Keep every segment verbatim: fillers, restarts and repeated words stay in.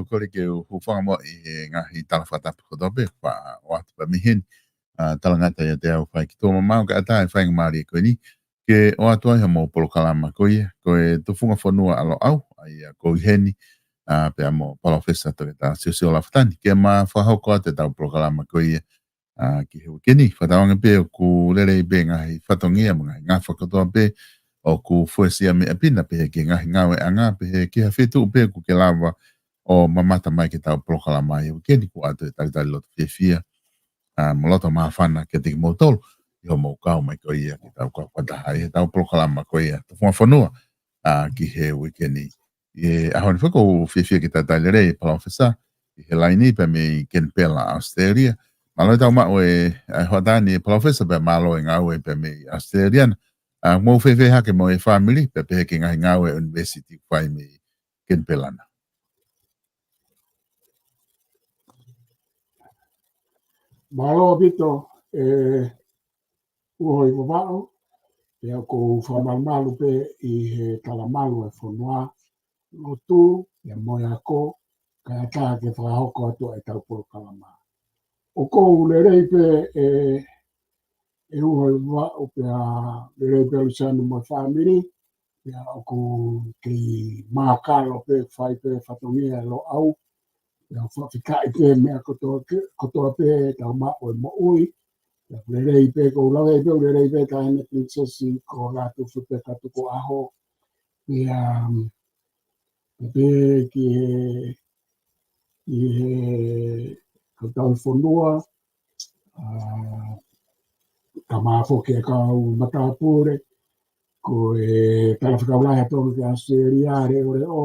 Kole ke u hūfanga muʻa ʻi he ngaahi tala fakatapu kotoa pē, faʻa ʻoatu pē mei heni. ʻA, talangata ʻiate au Faikituʻa Mamao, kae ʻatā e faingamālie ko eni ke ʻoatu ai hoʻomou polokalama ko ia, ko e Tufunga Fonua ʻa Loʻau, ʻa ia ko eni, ʻa, pea mo Palōfesa Toketā Siosiua Lafitani, ke ma fakahoko atu ʻetau polokalama ko ia, ʻa, ki he uike ni. Fakatauange pē ʻoku lelei pē ngaahi fatongia mo e ngaahi ngafa kotoa pē ʻoku fuesia mei ʻapi na, pehē ki he ngaahi ngāueʻanga, pehē ki ha feituʻu pē ʻoku ke lava ʻo mamata mai ki heʻetau polokalama ʻi he uike ni. Kuo ʻoatu e talitali loto fiefia, ʻa, mo e loto māfana kiate kimoutolu ʻi hoʻomou kau mai ko ia ki heʻetau kau fakataha ʻi heʻetau polokalama ko ia Tufunga Fonua, ʻa, ki he uike ni. ʻI he ʻaho ni foki ʻoku ou fiefia ke talitali lelei e Palōfesa ʻi he laine pea mei Kenipela, Australia. Mālō e tau maʻu e, ʻa, hoʻatā ni e Palōfesa, pea mālō e ngāue pea mei Australia na. ʻA, mou fēfē hake mo e fāmili, pea pehē ki he ngaahi ngāue ʻunivēsiti ʻoku fai mei Kenipela na? Mālō ʻaupito, ē, Uho ʻi Vavaʻu, pea ʻoku ou fakamalumalu pē ʻi he talamalu e fonua, lotu, pea mo e ako, kae ʻatā ke fakahoko atu ʻetau polokalama. ʻOku ou lelei pē, ē, ē Uho ʻi Vavaʻu, pea lelei pē Lusiana mo e fāmili, pea ʻoku kei mākalo pē, fai pē fatongia ʻa Loʻau, pea fakafetaʻi pē meʻa kotoa ke, kotoa pē tau maʻu e moʻui, pea lelei pē, ʻoku ou lave pē, lelei pē Taʻahine Pilinisesi ko Lātūfuipeka Tukuʻaho, pea, um, pea pehē ki he, ki he kautau fonua, ʻa, kae ʻumaʻā foki e kau matāpule, ko e Talafekau Lahi ʻa Tonga ki ʻAositelēlia, Leʻoleʻo,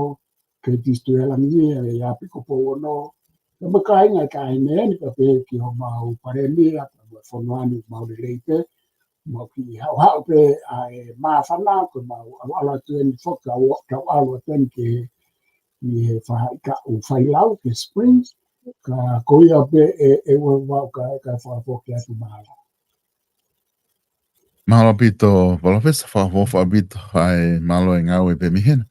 Curtis Tuʻihalangi, ʻa Piko Pouono, pea mo e kāinga ʻa e taʻahine ni, pea pehē ki homau palēmia, pea mo e fonua ni, mau lelei pē, mau kiʻi haʻuhaʻu pē ʻa e māfana, ko ʻemau ʻalu atu eni foki, ʻa, ʻalu atu eni ki he, ki he faʻahitaʻu failau, ki he Springs, ka ko ia pē ē, ē Uho ʻi Vavaʻu, kae, kae fakafoki atu, mālō. Mālō ʻaupito, Palōfesa, fakaʻofoʻofa ʻaupito ʻa e mālō e ngāue pē mei hena.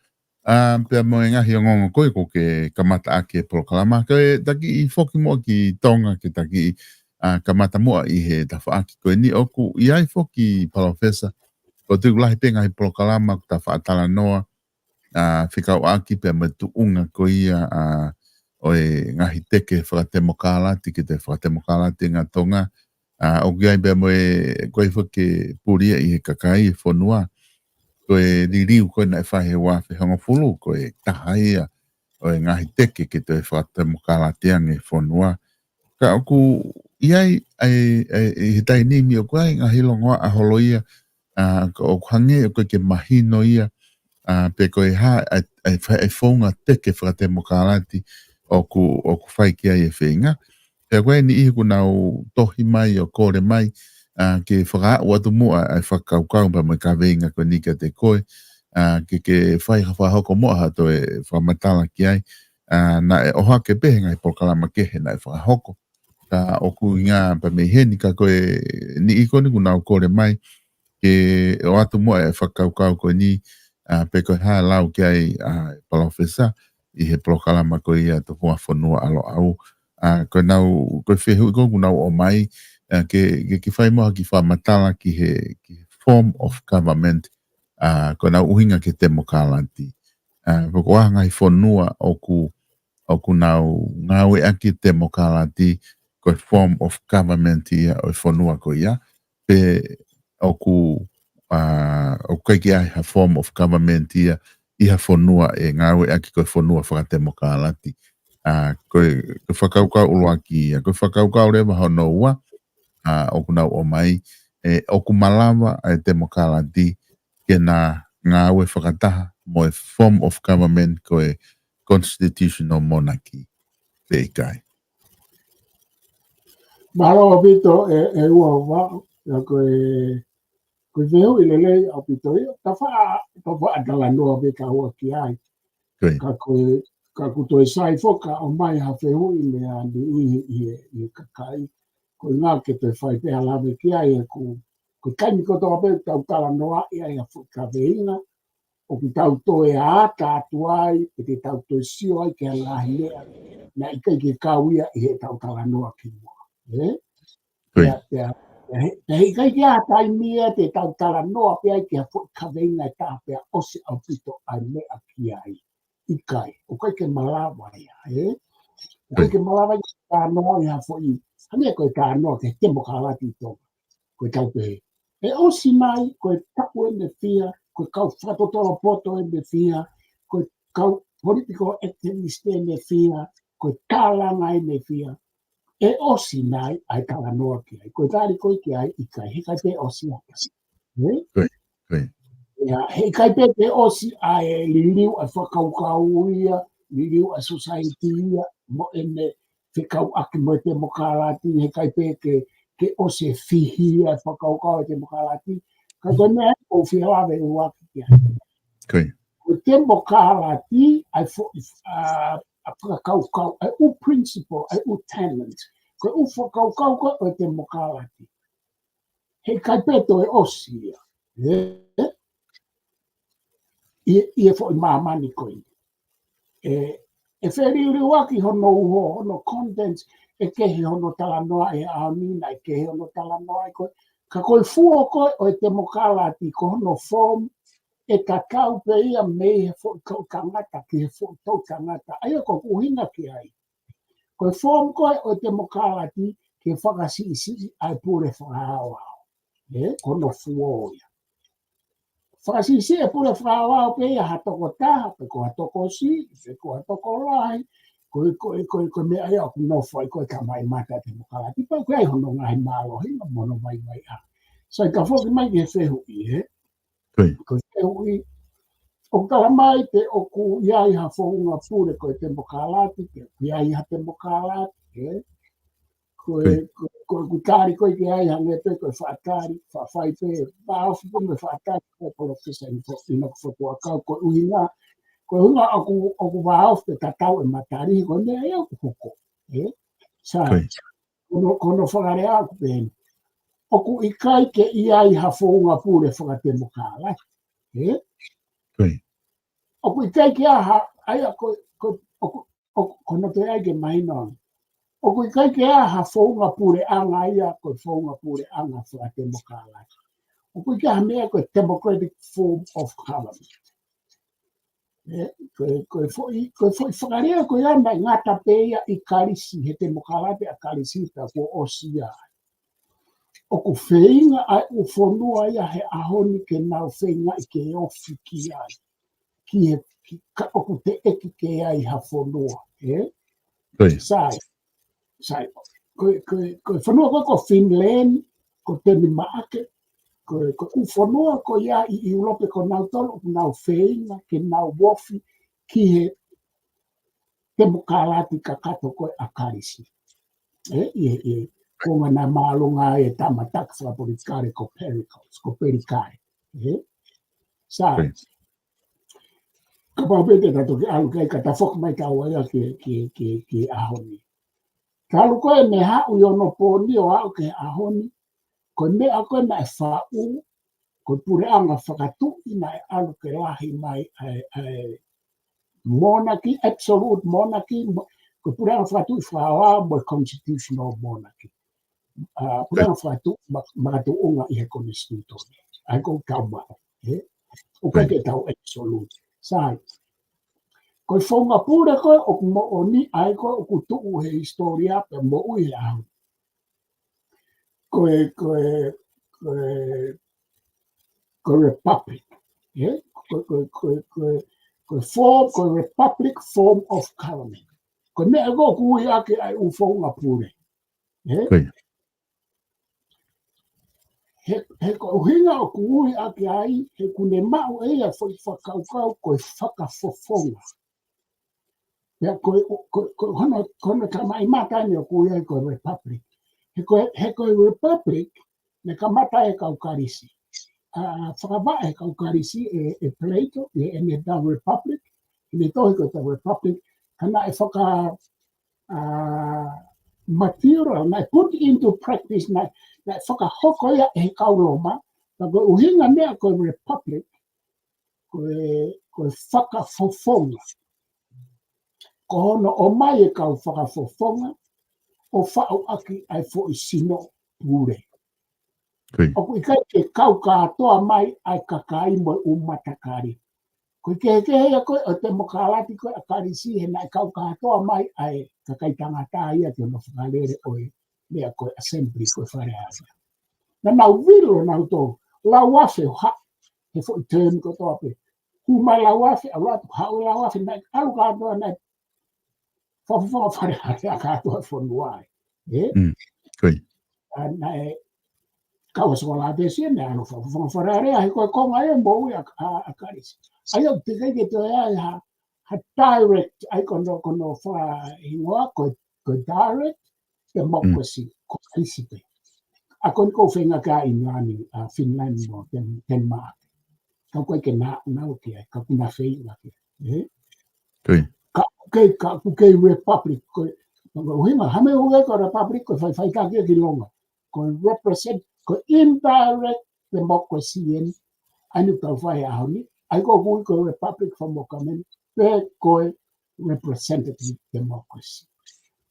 ʻA, pea mo e ngaahi ongoongo ko ē kuo ke kamata ʻaki e polokalama, kae taki foki muʻa ki Tonga, ke taki, ʻa, kamata muʻa ʻi he tafaʻaki ko eni. ʻOku ʻi ai foki, Palōfesa, ʻoku tuku lahi pē ngaahi polokalama ʻoku ta faʻa talanoa, ʻa, fekauʻaki pea mo e tuʻunga ko ia, ʻa, ʻo e ngaahi teke fakatemokālati, ke toe fakatemokālati ʻa Tonga. ʻA, ʻoku ʻi ai pea mo e, ko e foki ke pulia ʻi he kakai e fonua, ko e liliu ko ē naʻe fai he ua afe hongofulu, ko e taha ia ʻo e ngaahi teke ke toe fakatemokālati ange e fonua. Ka ʻoku ʻi ai, ʻa e, ʻa e, ʻi he taimi ni ʻoku ʻi ai ngaahi longoaʻa holo ia, ʻa, ka ʻoku hangē ʻoku ʻikai ke mahino ia, ʻa, pe ko e hā, ʻa, ʻa, ʻa e founga teke fakatemokālati ʻoku, ʻoku fai ki ai e feinga. Pea ko e niʻihi kuo nau tohi mai ʻo kole mai, ʻa, ke fakaaʻu atu muʻa ʻa e fakakaukau pea mo e kaveinga ko eni kiate koe, ʻa, ke, ke fai ha fakahoko muʻa ha toe fakamatala ki ai, ʻa, naʻe ʻohake pē he ngaahi polokalama kehe naʻe fakahoko. Ka ʻoku ʻuhinga pē mei heni, ka ko e niʻihi ko eni kuo nau kole mai ke ʻoatu muʻa e fakakaukau ko eni, ʻa, pe ko e hā e lau ki ai, ʻa, Palōfesa ʻi he polokalama ko ia Tufunga Fonua ʻa Loʻau. ʻA, ko ʻenau, ko e fehuʻi ko ē kuo nau ʻomai, ʻa, ke, ke, ke fai muʻa ha kiʻi fakamatala ki he, ki he form of government, ʻa, ko ʻenau ʻuhinga ki he temokālati. ʻA, pe ko e hā e ngaahi fonua ʻoku, ʻoku nau ngāueʻaki e temokālati, ko e form of government ia ʻo e fonua ko ia, pe ʻoku, ʻa, ʻoku ʻikai ke ʻi ai ha form of government ia ʻi ha fonua ʻe ngāueʻaki ko e fonua fakatemokālati. ʻA, ko e, ko e fakakaukau ʻuluaki ia, ko e fakakaukau leva hono ua, ʻa, ʻoku nau ʻomai, ʻe, ʻoku malava ʻa e temokālati ke na ngāue fakataha mo e form of government ko e constitutional monarchy, pe ʻikai? Mālō ʻaupito ē, ē Uho ʻi Vavaʻu, ʻa, ko e, ko e fehuʻi lelei ʻaupito ia, ta faʻa, ta faʻa talanoa pē kāua ki ai. Ko ia. Ka ko e, ka kuo toe sai foki ʻo ʻomai ha fehuʻi meia niʻihi ʻi he, ʻi he kakai. Ko e ʻuhinga ke toe fai pē ha lave ki ai, ʻa, ko, ko e taimi kotoa pē tau talanoaʻi ai ʻa e fuʻu kaveinga, ʻoku tau toe ʻata atu ai, pe te tau toe sio ai ki he ngaahi meʻa naʻe ʻikai ke kau ia ʻi heʻetau talanoa kimuʻa. Ē? Pea, pea, pea he, pea heʻikai ke ʻi ai ha taimi ia te tau talanoa pē ai ki ha foʻi kaveinga ʻe taha pea ʻosi ʻaupito ʻa e meʻa ki ai. ʻIkai, ʻoku ʻikai ke malava ia, ē? ʻOku ʻikai ke malava ia ke talanoa ʻi ha foʻi, hangē ko e talanoa ki he temokalati ʻi Tonga. Ko e tau pehē, ʻe ʻosi mai, ko e taʻu ʻeni ʻe fiha, ko e kau fakatotolo poto ʻeni ʻe fiha, ko e kau political activist ʻeni ʻe fiha, ko e tālanga ʻeni ʻe fiha. ʻE ʻosi mai ʻa e talanoa ki ai. Ko e tali ko ē ki ai ʻikai, heʻikai pē ʻosi ʻa e. Ē? Ia, heʻikai pē ke ʻosi ʻa e liliu ʻa e fakakaukau ia, liliu ʻa e society ia, mo ʻene fekauʻaki mo e temokalati, heʻikai pē ke, ke ʻosi e fihi ia e fakakaukau e temokalati. Ka ko e meʻa ʻoku ou fie lave ʻuluaki ki ai. Ko e temokalati, ʻa e foʻi, ʻa, ʻa fakakaukau, ʻa e ʻū principle, ʻa e ʻū tenets. Ko e ʻū fakakaukau ko ē ʻo e temokalati. Heʻikai pē toe ʻosi ia. Ē? ʻI, ʻi he foʻi māmani ko ē. ʻE, ʻe feliliuaki hono uho, hono contents, ʻe kehe hono talanoa ʻi he ʻaho ni, naʻe kehe hono talanoa ʻi ko ē. Ka ko e fuo ko ē ʻo e temokalati ko hono form, ʻe tatau pē ia mei he foʻi toʻutangata ki he foʻi toʻutangata. ʻA ia ko ʻeku ʻuhinga ki ai. Ko e form ko ē ʻo e temokalati ke fakasiʻisiʻi ʻa e pule fakaʻaoʻao. Ē, ko hono fuo ia. Fakasiʻisiʻi e pule fakaʻaoʻao pē ia ha tokotaha, pe ko ha tokosiʻi, pe ko ha tokolahi, ko e, ko e, ko e, ko e meʻa ia ʻoku nofo ai ko ē tamaʻimata temokalati, pea ʻoku ʻi ai hono ngaahi mālohinga mo hono vaivaiʻanga. Sai, ka foki mai ki he fehuʻi, ē? Ko e fehuʻi, ʻoku tala mai pe ʻoku ʻi ai ha founga pule ko e temokalati, pe ʻoku ʻi ai ha temokalati, ē? Ko e, ko, ko ʻeku tali ko ē ki ai hangē pē ko e faʻa tali, faʻa fai pē, vāofi pē mo e faʻa tali, ko e Palōfesa ʻInoke Fotuʻakau, ko e ʻuhinga, ko e ʻuhinga ʻoku, ʻoku vāofi pe tatau e matali, ko e meʻa ia ʻoku hoko. Ē? Sai, ko hono, ko hono fakalea ʻoku pehē ni. ʻOku ʻikai ke ʻi ai ha founga pule fakatemokalati. Ē? ʻOku ʻikai ke ʻi ai ha, ʻa ia ko, ko, ʻoku, ʻoku, ko hono toe ʻai ke mahino ange. ʻOku ʻikai ke ʻi ai ha founga puleʻanga ia, ko e founga puleʻanga fakatemokalati. ʻOku ʻikai ha meʻa ko e democratic form of government. Ē, ko e, ko e foʻi, ko e foʻi fakalea ko ia naʻe ngata pē ia ʻi Kalisi, he temokalati ʻa Kalisi pea kuo ʻosi ia. ʻOku feinga ʻa e ʻū fonua ia he ʻaho ni ke nau feingaʻi ke ofi ki ai. Ki he, ki, ka, ʻoku teʻeki ke ʻi ai ha fonua, ē? Sai, sai, ko e, ko e, ko e fonua ko ē ko Finland, ko Tenimaʻake, ko e, ko e ʻū fonua ko ia ʻi, ʻi ʻIulope ko nautolu, ʻoku nau feinga ke nau ofi ki he temokalati kakato ko ē ʻa Kalisi. Ē, ʻi he, ʻi he, ko e ngaahi māʻolunga e tama taki fakapolitikale ko Pericles, ko Pelikale. Ē? Sai. Kapau pē te ta toki ʻalu ki ai ka ta foki mai taua ia ki, ki, ki, ki he ʻaho ni. Talu ko ē mei he haʻu ʻi onopooni ʻo aʻu ki he ʻaho ni, ko e meʻa ko ē naʻe faʻu, ko e puleʻanga fakatuʻi naʻe ʻalu ke lahi mai ʻa e, ʻa e monarchy, absolute monarchy, mo-, ko e puleʻanga fakatuʻi fakaʻaoʻao mo e constitutional monarchy. ʻA, puleʻanga fakatuʻi ma-, makatuʻunga ʻi he konisitūtone. ʻA ia ko e tau maʻu, ē? ʻOku ʻikai ke tau absolute. Sai. Ko e founga pule ko ē ʻoku moʻoni, ʻa ia ko ē ʻoku tuʻu he hisitōlia pea moʻui he ʻaho. Ko e, ko e, ko e, ko e republic. Ē? Ko e, ko e, ko e, ko e, ko e form, ko e republic form of government. Ko e meʻa ko ē ʻoku ui ʻaki ʻa e ʻū founga pule. Ē? He, he ko e ʻuhinga ʻoku ui ʻaki ai, he ʻoku ne maʻu ʻe ia foʻi fakakaukau ko e fakafofonga. Pea ko e, ko, ko hono, ko hono tamaʻimata ʻeni ʻoku ui ai ko e republic. He ko e, he ko e republic, ne kamata ʻe he kau Kalisi. ʻA, fakavaʻe ʻe he kau Kalisi ʻe, ʻe Plato, ʻi heʻene The Republic, ʻene tohi ko e The Republic, ka naʻe faka, ʻa, material, naʻe put into practice, naʻe, naʻe fakahoko ia ʻe he kau Loma, pea ko e ʻuhinga meʻa ko e republic, ko e, ko e fakafofonga. Ko hono ʻomai e kau fakafofonga ʻo faʻu ʻaki ʻa e foʻi sino pule. ʻOku ʻikai ke kau kātoa mai ʻa e kakai mo e ʻū matakali. Ko e kehekehe ia ko ē ʻo e temokalati ko ē ʻa Kalisi he naʻe kau kātoa mai ʻa e kakai tangata ia ki hono fakalele ʻo e meʻa ko e assembly ko e Fale Alea. Naʻa nau vilo nautolu, lau afe ʻo haʻu, he foʻi term kotoa pē. Hū mai lau afe, ʻalu atu, haʻu lau afe, naʻe ʻalu kātoa naʻe fakafofonga Fale Alea kātoa e fonua ē. Ē? ʻA naʻe kau ʻa Sokolatesi ē, naʻe ʻalu fakafofonga Fale Alea, he ko e konga ia moʻui ʻa, ʻa, ʻa Kalisi. ʻA ia, ʻoku teʻeki ke toe ʻi ai ha, ha direct, ʻa ia ko hono, ko hono fakahingoa, ko e, ko e direct democracy, ko Kalisi pē. ʻA ko eni ʻoku feinga ki ai ʻIngilani, ʻa Finland mo Den-, Denmark. Ka ʻoku ʻikai ke na, na ʻo ki ai, ka ʻoku na feinga ki ai. Ē? Ka ʻoku kei, ka ʻoku kei republic, ko e, ko e ʻuhinga, hā e meʻa ʻoku ui ko e republic, ko e faʻifaʻitaki ia ki Longa. Ko e represent, ko e indirect democracy eni, ʻa eni ʻoku tau fai he ʻaho ni, ʻa ia ko ē ʻoku ui ko e republic fakamoʻui, pe ko e representative democracy.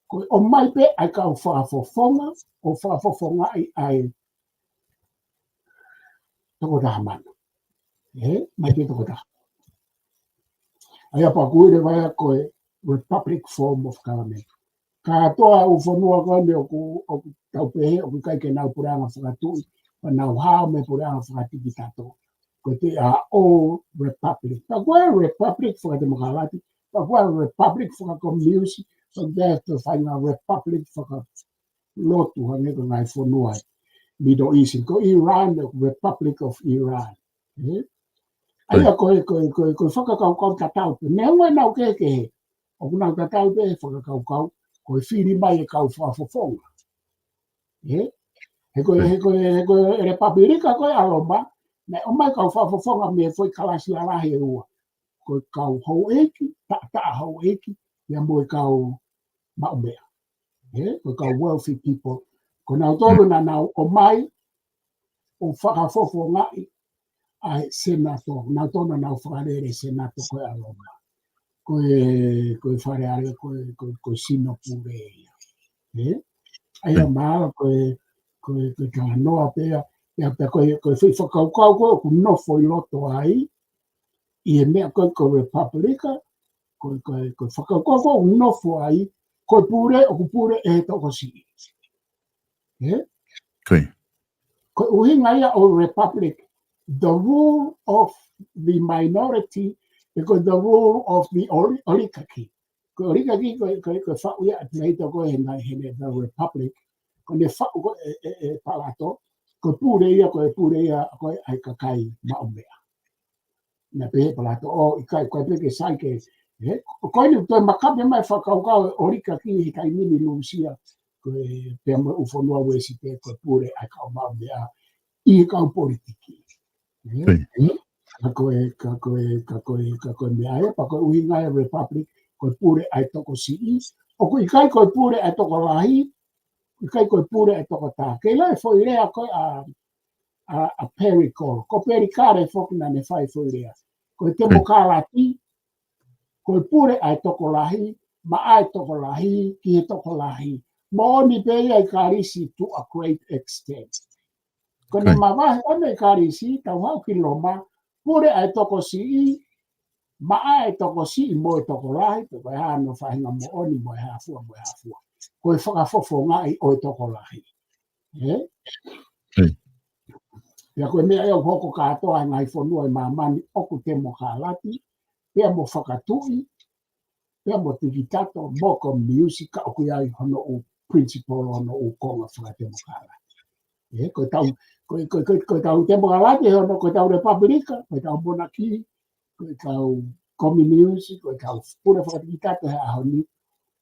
Ko e ʻomai pē ʻa e kau fakafofonga, ʻo fakafofongaʻi ʻa e toko taha mano. Ē, mai pē toko taha. ʻA ia pea ʻoku ui leva ia ko e republic form of government. Kātoa e ʻū fonua ko eni ʻoku, ʻoku tau pehē, ʻoku ʻikai ke nau puleʻanga fakatuʻi, pea nau hao mei he puleʻanga fakatikitato. Ko e te a o republic. Pea ko e republic fakatemokalati, pea ko e republic fakakomiunisi, pea ko e te faʻahinga republic fakalotu hangē ko e ngaahi fonua ʻi Middle East, ko Iran, Republic of Iran. Ē? ʻA ia ko e, ko e, ko e, ko e fakakaukau tatau pē. Neongo ʻenau kehekehe, ʻoku nau tatau pē he fakakaukau, ko e fili mai e kau fakafofonga. Ē? He ko e, he ko e, he ko e lepapilika ko ē ʻa Loma, naʻe ʻomai kau fakafofonga mei he foʻi kalasi lalahi ʻe ua. Ko e kau houʻeiki, taʻataʻa houʻeiki, ia mo e kau maʻumeʻa. Ē? Ko e kau wealthy people. Ko nautolu naʻa nau ʻomai ʻo fakafofongaʻi ʻa e senato. Nautolu naʻa nau fakalele senato ko ē ʻa Loma. Ko e, ko e Fale Alea, ko e, ko e, ko e sino pule ia. Ē? ʻA ia mahalo ko e, ko e, ko e talanoa pē ia, ia pea ko e, ko e foʻi fakakaukau ko ē ʻoku nofo ʻi loto ai, ʻi he meʻa ko ē ko e republika, ko e, ko e, ko e fakakaukau ko ē ʻoku nofo ai, ko e pule, ʻoku pule ʻe he tokosiʻi. Ē? Ko e ʻuhinga ia ʻo e republic, the rule of the minority, pe ko e the rule of the oli-, oligarchy. Ko e oligarchy, ko e, ko e, ko e faʻu ia ʻa Plato ko ē he naʻe, he naʻe the republic, ko ʻene faʻu ko ē ʻe, ʻe, ʻe Palato, ko e pule ia, ko e pule ia, ko ē ʻa e kakai maʻumeʻa. Naʻe pehē ʻe Palato, ʻo, ʻikai, ʻikai pē ke sai ke, ē, ko eni toe makape mai fakakaukau ʻo e oligarchy he taimi ni Lūsia, ko e pea mo e ʻū fonua Uēsite, ko e pule ʻa e kau maʻumeʻa ʻi he kau politiki. Ē? Ka ko e, ka ko e, ka ko e, ka ko e meʻa ia, pea ko e ʻuhinga e republic, ko e pule ʻa e tokosiʻi, ʻoku ʻikai ko e pule ʻa e tokolahi, ʻikai ko e pule ʻa e tokotaha. Kei lau e foʻi lea ko ē ʻa, ʻa, ʻa Pericles. Ko Pelikale foki naʻa ne fai e foʻi lea. Ko e temokalati, ko e pule ʻa e tokolahi, maʻa e tokolahi, ki he tokolahi. Moʻoni pē ia ʻi Kalisi to a great extent. Ko ʻene mavahe ʻa e meʻa ʻi Kalisi, tau haʻu ki Loma, pule ʻa e tokosiʻi, maʻa e tokosiʻi mo e tokolahi, pe ko e hā hono faʻahinga moʻoni mo e hā fua, mo e hā fua. Ko e fakafofongaʻi ʻo e tokolahi. Ē? Ia ko e meʻa ia ʻoku hoko kātoa he ngaahi fonua ʻi māmani ʻoku temokalati, pea mo fakatuʻi, pea mo tikitato, mo komiunisi ka ʻoku ʻi ai hono ʻū principle, hono ʻū konga fakatemokalati. Ē, ko e tau, ko e, ko e, ko e, ko e tau temokalati, he hono, ko e tau lepapilika, ko e tau monaki, ko e tau komiunisi, ko e tau pule fakatikitato he ʻaho ni.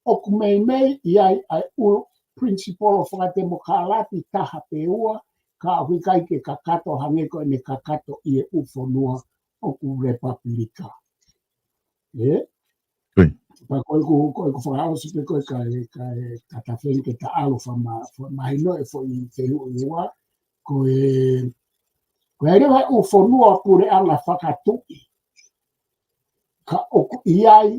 ʻOku meimei ʻi ai ʻa e ʻū principle fakatemokalati taha pe ua, ka ʻoku ʻikai ke kakato hangē ko ʻene kakato ʻi he ʻū fonua ʻoku lepapilika. Ē? Pea ko ʻeku, ko ʻeku fakaʻosi pē ko ē kae, kae, ka ta feinga ke ta ʻalu fakama-, fakamahino e foʻi fehuʻi ua, ko e, ko e leva e ʻū fonua puleʻanga fakatuʻi. ka ʻoku ʻi ai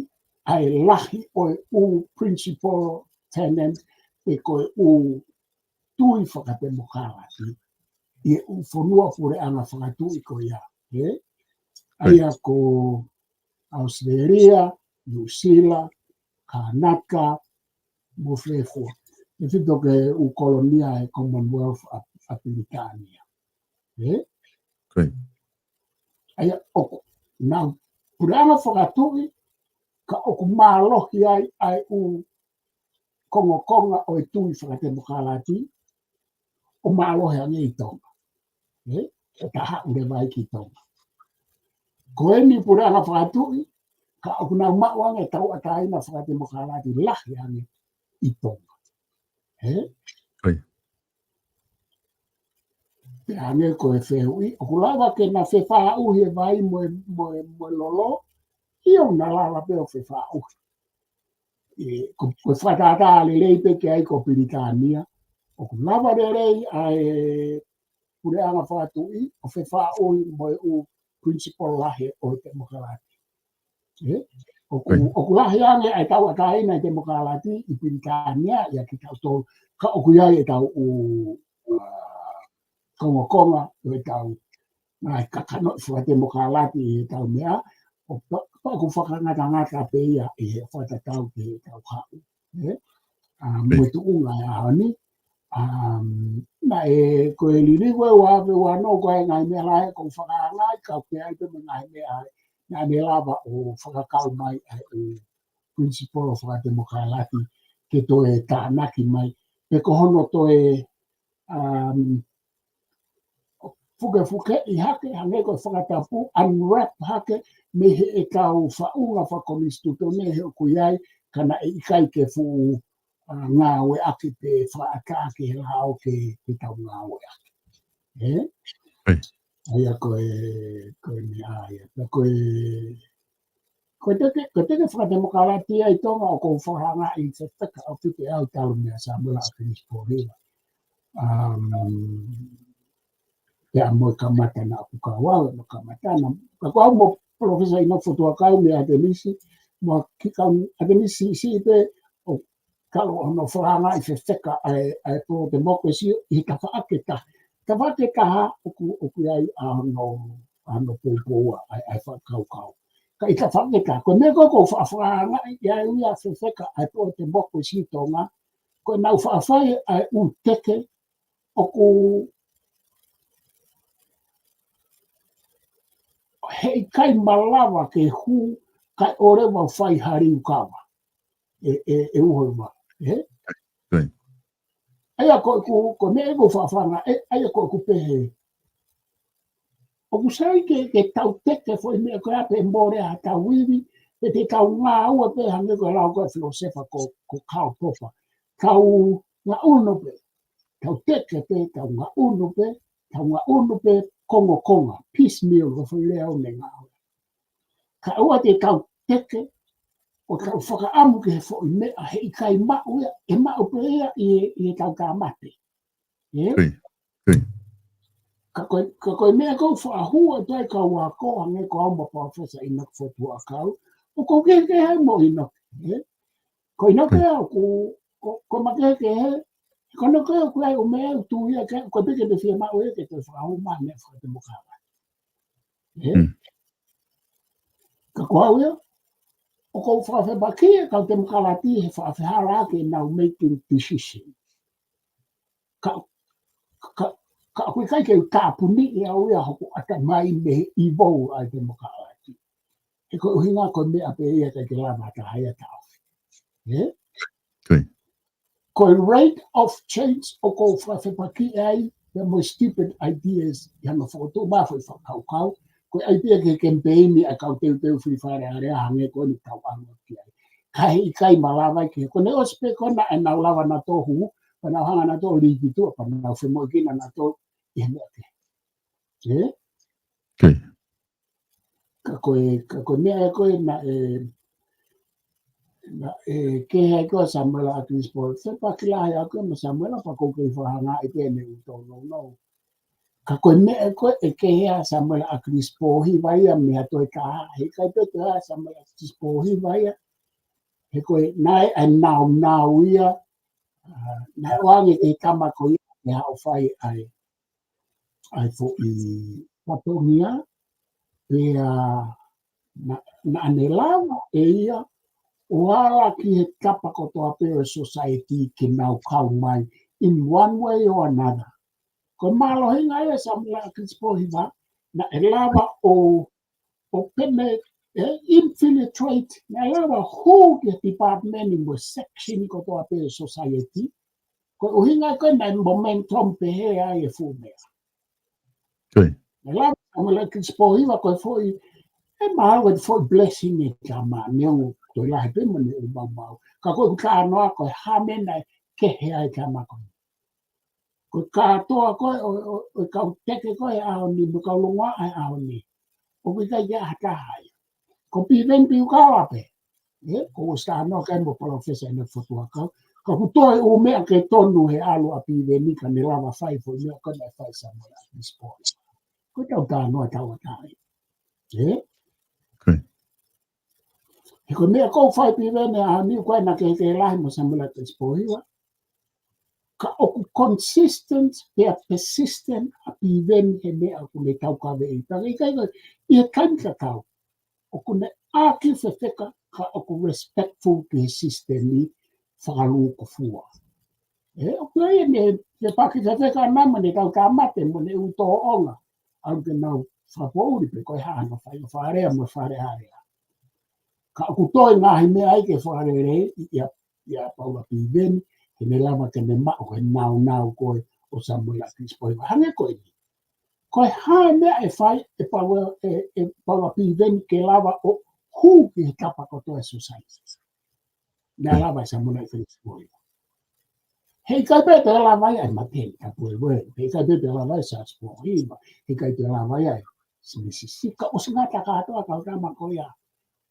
ʻa e lahi ʻo e ʻū principal tenant pe ko e ʻū tui fakatemokalati ʻi he ʻū fonua puleʻanga fakatuʻi ko ia. ʻE? ʻA ia ko ʻAositelēlia, Nuʻusila, Kānata, mo fē fua. ʻE fito ke ʻū kolonia ʻe Commonwealth ʻa, ʻa Pilitānia. ʻE? ʻA ia ʻoku nau puleʻanga fakatuʻi, ka ʻoku mālohi ai ʻa e ʻū kongokonga ʻo e tui fakatemokalati, ʻo mālohi ange ʻi Tonga. ʻE? ʻE taha ule vai ki Tonga. Ko eni puleʻanga fakatuʻi, ka ʻoku nau maʻu ange tauʻatāina fakatemokalati lahi ange ʻi Tonga. ʻE? Pea ange ko e fehuʻi, ʻoku lava ke na fefaʻuhi e vai mo e, mo e, mo e lolo, ʻio na lava pē ʻo fefaʻuhi. ʻE, ko, ko e fakatātā lelei pē ke ai ko Pilitānia, ʻoku lava lelei ʻa e puleʻanga fakatuʻi, ʻo fefaʻuhi mo e ʻū principal lahi ʻo e temokalati. ʻE? ʻOku, ʻoku lahi ange ʻa e tauʻatāina e temokalati ʻi Pilitānia, ʻia kitautolu, ka ʻoku ʻi ai e tau ʻū, ʻa, kongokonga, ʻo e tau, ngaahi kakano fakatemokalati ʻi he tau meʻa, ʻo pa-, pea ʻoku fakangatangata pē ia ʻi he fakatatau ki he tau haʻu. ʻE? ʻA, mo e tuʻunga e ʻaho ni, ʻa, naʻe ko e liliu ʻe ua afe ua noa ko e ngaahi meʻa lahi ʻoku fakaangaʻi, ka ʻoku ʻi ai pē mo e ngaahi meʻa, naʻa ne lava ʻo fakakau mai ʻa e principal fakatemokalati ke toe tānaki mai. Pe ko hono toe, um, fukefukeʻi hake, hangē ko e fakatapu, unwrap hake, mei he ʻetau faʻunga fakakonisitūtone he ʻoku ʻi ai, ka naʻe ʻikai ke fuʻu, ʻa, ngāueʻaki pe fakaʻatā ki he lao ke, ke tau ngāueʻaki. ʻE? ʻA ia ko e, ko e meʻa ia. Pea ko e, ko e teke, ko e teke fakatemokalati ʻi Tonga ʻoku ou fakaangaʻi fefeka ʻaupito ʻe au talu meia Samuela ʻAkilisi Pōhiva. Um, pea mo e kamata naʻa ku kau au, mo e kamata na, ka ko au mo Professor ʻInoke Fotuakau mei ʻAtenisi, mo e kiʻi kau ʻAtenisi siʻi pē, ʻo talu hono fakaangaʻi fefeka ʻa e, ʻa e pro democracy ʻi he tafaʻaki ʻe taha. Tafaʻaki ʻe taha ʻoku, ʻoku ʻi ai ʻa hono, ʻa hono poupou ʻa e, ʻa e fakakaukau. Ka ʻi he tafaʻaki ʻe taha, ko e meʻa ko ē ʻoku ou fa-, fakaangaʻi ʻe au ia fefeka ʻa e pro democracy ʻi Tonga, ko ʻenau faʻa fai ʻa e ʻū teke ʻoku heʻikai malava ke hū kae ʻoua leva ʻo fai ha liukava. ʻE, ʻe, ʻe uho ma, ʻe? ʻA ia ko ʻeku, ko e meʻa ʻeku faʻa fakaangaʻi, ʻe, ʻa ia ko ʻeku pehē. ʻOku sai ke, ke tau teke foʻi meʻa ko ia pe mole ha tau ivi, pe te tau ngāue pē hangē ko e lau ko e filōsefa ko, ko Karl Popper. Tau ngaʻunu pē, tau teke pē, tau ngaʻunu pē, tau ngaʻunu pē kongokonga, piecemeal, ko e foʻi lea ʻoku ne ngāue. Kae ʻoua te tau teke, ʻo tau fakaʻamu ki he foʻi meʻa heʻikai maʻu ia, ʻe maʻu pē ia ʻi he, ʻi he tau tāmate. ʻE? Ka ko e, ka ko e meʻa ʻoku ou faʻa hū atu ai kau ako, hangē ko au mo Professor ʻInoke Fotuakau, ʻoku ou kehekehe mo ʻInoke, ʻe? Ko ʻInoke ʻoku, ko, ko e makehekehe, ko ʻInoke ʻoku ʻi ai ʻū meʻa ʻoku tui ia ke, ko e peke te fiemaʻu ia ke toe fakahū mai meʻa fakatemokalati. ʻE? Ka ko au ia, ʻoku ou fakafepaki e kau temokalati he fakafehālaaki ʻenau making decision. Ka, ka, ka ʻoku ʻikai ke u tāpuniʻi au ia hoku ʻatamai mei he ʻivou ʻa e temokalati. He ko e ʻuhinga ko e meʻa pē ia ʻikai ke lava ha taha ia ʻo taʻofi. ʻE? Ko e rate of change ʻoku ou fakafepaki ai, ia mo e stupid ideas, ia mo fokotuʻu mai foʻi fakakaukau, ko e idea ke kemipeini ʻa e kau teuteu fili Fale Alea hangē ko eni ʻoku tau ʻalu ki ai. Ka heʻikai malava ke, ko ʻene ʻosi pē ko ena ʻenau lava nautolu, pea nau hanga nautolu ʻo lī ki tuʻa, pea nau femoʻuekina nautolu ʻi he meʻa kehe. ʻE? Ka ko e, ka ko e meʻa ko ē naʻe, naʻe kehe ai ko ē ʻa Samuela ʻAkilisi Pōhiva, fepaki lahi ʻaʻaku mo Samuela pea ʻoku ou kei fakaangaʻi pē ʻene ʻū tōnounou. Ka ko e meʻa ko ē ʻe kehe ai ʻa Samuela ʻAkilisi Pōhiva ia mei he toe taha, he ʻikai pē toe ʻa Samuela ʻAkilisi Pōhiva ia, he ko e naʻe ʻi ai e naunau ia, ʻa, naʻe ʻoange ki he tama ko ia ke haʻu ʻo fai ʻa e, ʻa e foʻi fatongia, pea naʻa, naʻa ne lava ʻe ia ʻo ala ki he tapa kotoa pē ʻo e society ke nau kau mai in one way or another. Ko e mālohinga ia ʻo Samuela ʻAkilisi Pōhiva, naʻe lava ʻo, ʻo pene, ʻe infiltrate, naʻe lava ʻo hū ki he department mo e section kotoa pē ʻo e society. Ko e ʻuhinga ko ē naʻe momentum pehē ai e fuʻu meʻa. Naʻe lava ʻa Samuela ʻAkilisi Pōhiva ko e foʻi, ʻe mahalo ko e foʻi blessing ʻa e tama, neongo ko e lahi pē mo ʻene ʻū maumau. Ka ko ʻeku talanoa ko e hā e meʻa naʻe kehe ai e tama ko ē. Ko e kātoa ko ē ʻo, ʻo, ʻo e kau teke ko ē ʻaho ni, mo e kau longoaʻa ʻaho ni, ʻoku ʻikai ke ʻi ai ha taha ia. Ko Piveni Piukala pē. ʻE, ko ʻeku talanoa ki ai mo Palōfesa ʻInoke Fotu Huʻakau. Ka ʻoku toe ʻū meʻa ke tonu he ʻalu ʻa Piveni ka ne lava fai foʻi meʻa ko ē naʻe fai ʻe Samuela ʻAkilisi Pōhiva. Ko ʻetau talanoa tauʻatāina. ʻE? He ko e meʻa ʻoku fai ʻe Piveni ʻaho ni ʻoku ʻikai ke, ke lahi mo Samuela ʻAkilisi Pōhiva. Ka ʻoku consistent pea persistent ʻa Piveni he meʻa ʻoku ne taukaveʻi. Pea ʻikai ko e, ʻi he taimi tatau, ʻoku ne ʻākiu fefeka ka ʻoku respectful ki he sisitemi fakalūkufua. ʻE, ʻoku ʻi ai ʻene, ʻene paki fefeka naʻa mo ʻene tau tāmate mo ʻene ʻū tōʻonga. ʻAlu ke nau fakapoʻuli pe ko e hā hono fai ʻo Fale Alea mo Fale Alea. Ka ʻoku toe ngaahi meʻa ia ke fakaleleiʻi ʻia, ʻia Paula Piveni, ke ne lava ke ne maʻu ko e naunau ko ē ʻo Samuela ʻAkilisi Pōhiva. Hangē ko eni. Ko e hā e meʻa ʻe fai ʻe Paula, ʻe, ʻe Paula Piveni ke lava ʻo hū ki he tapa kotoa ʻo e society. Naʻe lava ʻe Samuela ʻAkilisi Pōhiva. He ʻikai pē toe lava ia ʻe Mateni Tapueluelu. He ʻikai pē toe lava ia ʻe Siaosi Pōhiva. He ʻikai toe lava ia ʻe Simisi Sika. ʻOsi ngata kātoa kau tama ko ia.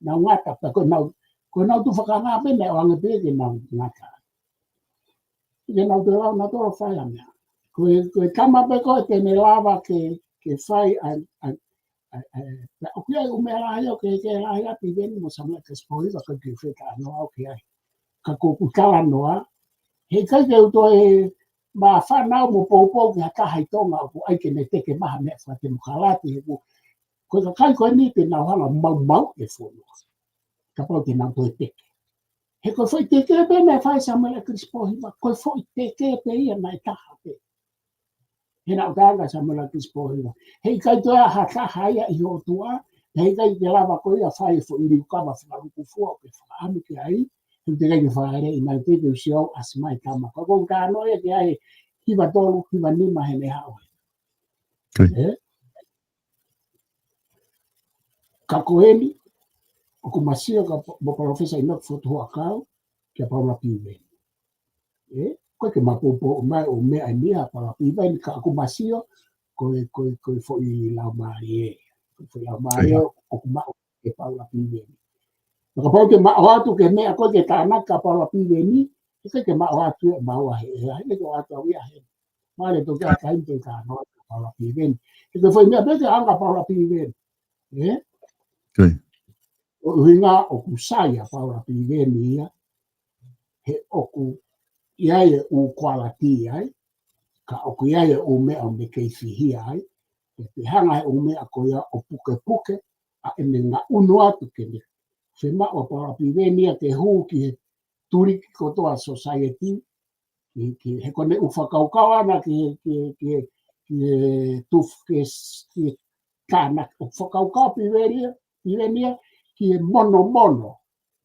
Nau ngata pē ko ʻenau, ko ʻenau tufakanga pē naʻe ʻoange pē ke nau ngata. Ke nau toe lava nautolu ʻo fai ʻa e meʻa. Ko e, ko e tama pē ko ē te ne lava ke, ke fai ʻa e, ʻa e, ʻa e, ʻa e, ʻoku ʻi ai e ʻū meʻa lahi ʻoku ke, ke lahi ʻa Piveni mo Samuela ʻAkilisi Pōhiva ka ke feta ano au ki ai. Ka ko ʻeku talanoa, he ʻikai ke u toe māfana au mo poupou ki ha taha ʻi Tonga ʻoku ʻai ke ne teke mai ha meʻa fakatemokalati he ʻoku, ko e kakai ko eni te nau hanga ʻo maumauʻi e fonua. Kapau te nau toe teke. He ko e foʻi teke pē naʻe fai ʻe Samuela ʻAkilisi Pōhiva, ko e foʻi teke pē ia naʻe taha pē. He naʻe ʻuhinga ʻa Samuela ʻAkilisi Pōhiva. He ʻikai toe ʻi ai ha taha ia ʻi hoʻo tuʻa, he ʻikai ke lava koe ia ʻo fai e foʻi liukava fakalūkufua ʻoku ke fakaʻamu ki ai, he ʻikai ke fakaʻeleʻi mai pē ke u sio au ʻasi mai tama. Ko ʻeku talanoa ia ki ai hiva tolu, hiva nima heʻene haʻu. ʻE? Ka ko eni, ʻoku ma sio ka mo Palōfesa ʻInoke Fotu Huʻakau, kia Paula Piveni. ʻE, ʻoku ʻikai ke ma poupou mai ʻo meʻa ʻeni ʻa Paula Piveni ka ʻoku ma sio, ko e, ko e, ko e foʻi laumālie. Ko e foʻi laumālie ʻoku maʻu ʻe Paula Piveni. Ka kapau te ma ʻoatu ke meʻa ko ē ke tānaki kia Paula Piveni, ʻikai ke ma ʻoatu ʻe maua he, he, he, ke ʻoatu au ia he. Male toki ʻa kai te ka no Paula Piveni. He ko e foʻi meʻa pē ke anga Paula Piveni. ʻE? ʻO ʻuhinga ʻoku sai ʻa Paula Piveni ia. He ʻoku ʻi ai e ʻū kualiti ai. Ka ʻoku ʻi ai e ʻū meʻa ʻoku ne kei fihia ai. He te hanga he ʻū meʻa ko ia ʻo pukepuke. ʻA ʻene ngaʻunu atu ke ne. Fiemaʻu ʻa Paula Piveni ia ke hū ki he tuliki kotoa society, ki, ki, he ko ʻene ʻū fakakaukau ʻana ki, ki, ki, ki, tuf, ki, ki, tānaki ʻū fakakaukau Piveni ia, Piveni ia, ki he monomono,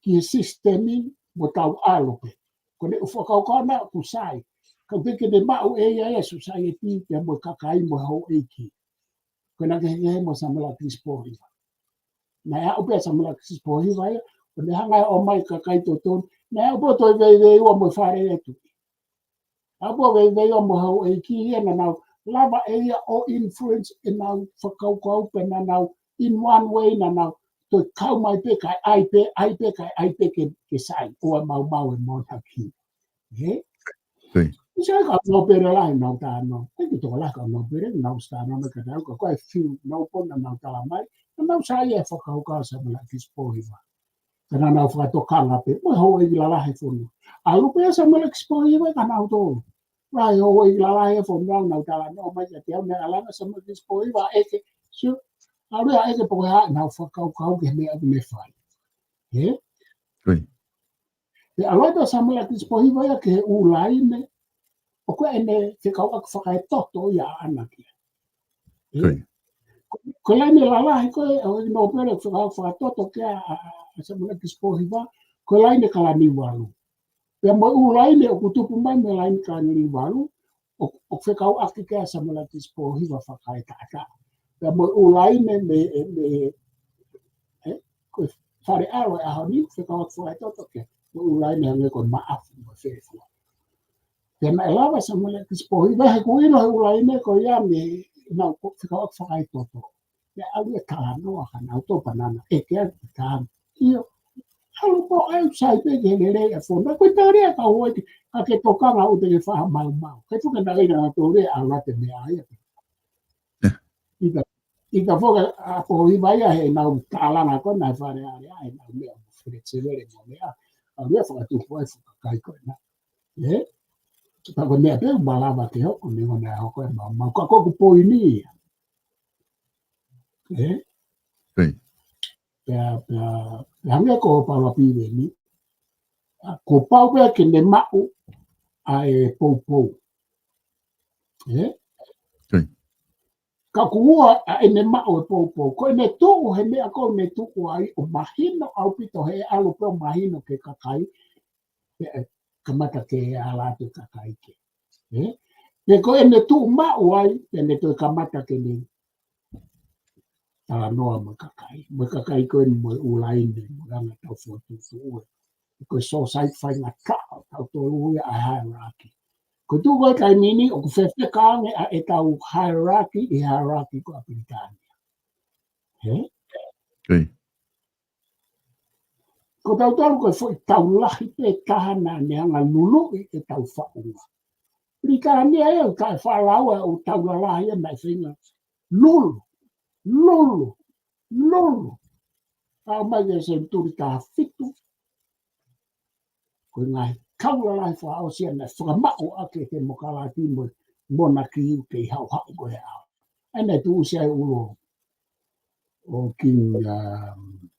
ki he sisitemi mo tau ʻalu pē. Ko ʻene ʻū fakakaukau ʻana ʻoku sai. Ka ʻoku ʻikai ke ne maʻu ʻe ia e society, pea mo e kakai mo e houʻeiki. Ko ena kehekehe mo Samuela ʻAkilisi Pōhiva. Naʻe aʻu pē ʻa Samuela ʻAkilisi Pōhiva ia, ʻo ne hanga ʻo ʻomai kakai totonu. Naʻe aʻu pē ʻo toe veiveiua mo e Fale Alea Tuʻi. Aʻu pē ʻo veiveiua mo e houʻeiki ia naʻa nau lava ʻe ia ʻo influence ʻenau fakakaukau pea naʻa nau in one way naʻa nau toe kau mai pē kae ʻai pē, ʻai pē, kae ʻai pē ke, ke sai, ʻo maumau e monarchy. ʻE? ʻIkai ke nau pele lahi ʻenau talanoa. ʻIkai ke tokolahi ʻenau pele, nau talanoa mai ka tau ka ko e fiu nau pona nau tala mai. Naʻa nau saiʻia he fakakaukau ʻa Samuela Akisi Pōhiva. Ka naʻa nau fakatokanga pē, mo e houʻeiki lalahi he fonua. ʻAlu pē ʻa Samuela Akisi Pōhiva ka nau tō. Lahi houʻeiki lalahi he fonua, nau talanoa mai kiate au, meʻa ʻa Samuela Akisi Pōhiva, ʻeke, sio, ʻalu ia ʻeke pe ko e hā ʻenau fakakaukau ki he meʻa ʻoku ne fai. Ē? Ko ia. Pea ʻalu atu ʻa Samuela Akisi Pōhiva ia ki he ʻū laine, ʻoku ʻi ai ʻene fekauʻaki fakaetoto ia ʻaʻana ki ai. Ē? Ko ia. Ko, ko e laine lalahi ko ē, ʻo e nōpele fekauʻaki fakatoto ki ai ʻa, ʻa, ʻa Samuela Akisi Pōhiva, ko e laine Kalaniuvalu. Pea mo e ʻū laine ʻoku tupu mai mei he laine Kalaniuvalu, ʻo, ʻoku fekauʻaki ki ai ʻa Samuela Akisi Pōhiva fakaetaʻeta. Pea mo e ʻū laine mei, mei, ē, ko e Fale ʻAlo ʻo e ʻaho ni, fekauʻaki fakaetoto ki ai. Mo e ʻū laine hangē ko e Maʻafu mo e Fefua. Pea naʻe lava ʻa Samuela Akisi Pōhiva he kuo ʻilo he ʻū laine ko ia mei heʻenau fekauʻaki fakaetoto. Pea ʻalu ia ʻo talanoa ka nau tō pē naʻa nau ʻeke atu ka ʻio. ʻAlu pē ʻo ʻai sai pē ki he lelei ʻa e fonua. Ko e tali ʻa e kau houʻeiki, ka ke tokanga ʻoku te ke faʻa maumau. Ke fuka na ina na tō lea ʻa late meʻa ia. Ē. ʻIka, ʻika foki ʻa Pōhiva ia heʻenau tālanga ko ena he Fale Alea, heʻenau meʻa mo Feleti Sevele mo e meʻa. ʻAlu ia ʻo fakatupu ai e fuʻu kakai ko ena. Ē? Ka ko e meʻa pē ʻoku malava ke hoko, neongo naʻe hoko e maumau. Ka ko ʻeku poini ia. Ē? Pea, pea, pea hangē ko Paula Piveni, ʻa, kuo pau pē ke ne maʻu ʻa e poupou. Ē? Ka kuo ua ʻa ʻene maʻu e poupou. Ko ʻene tuʻu he meʻa ko ē ne tuʻu ai ʻo mahino ʻaupito he ʻalu pē ʻo mahino ki he kakai. Pea kamata ke ala atu e kakai ke. Ē? Pea ko ʻene tuʻu maʻu ai, pea ne toe kamata ke ne talanoa mo e kakai. Mo e kakai ko eni mo e ʻū laine, mo e anga ʻetau fokotuʻutuʻu ē. Ko e sōsaieti faingataʻa, ʻoku tau tō ia ʻa e hierarchy. Ko e tuʻu ko ē taimi ni, ʻoku fefeka ange ʻa ʻetau hierarchy, ʻi he hierarchy ko ē ʻa Pilitānia. Ē? Ko tautolu ko e foʻi tau lahi pē taha naʻa ne hanga ʻo luluʻi ʻetau faʻunga. Pilitānia ē, ʻoku taʻefaʻalaua ʻa e tau lalahi ʻa e meʻa feinga. Lulu, lulu, lulu. Aʻu mai ki he senituli taha fitu. Ko e ngaahi kau lalahi fakaʻosi ia naʻe fakamaʻu ʻaki e temokalati mo e monaki ʻoku kei haʻuhaʻu ko ē he ʻaho. ʻA ia naʻe tuʻusi ai e ʻulu ʻo King, um,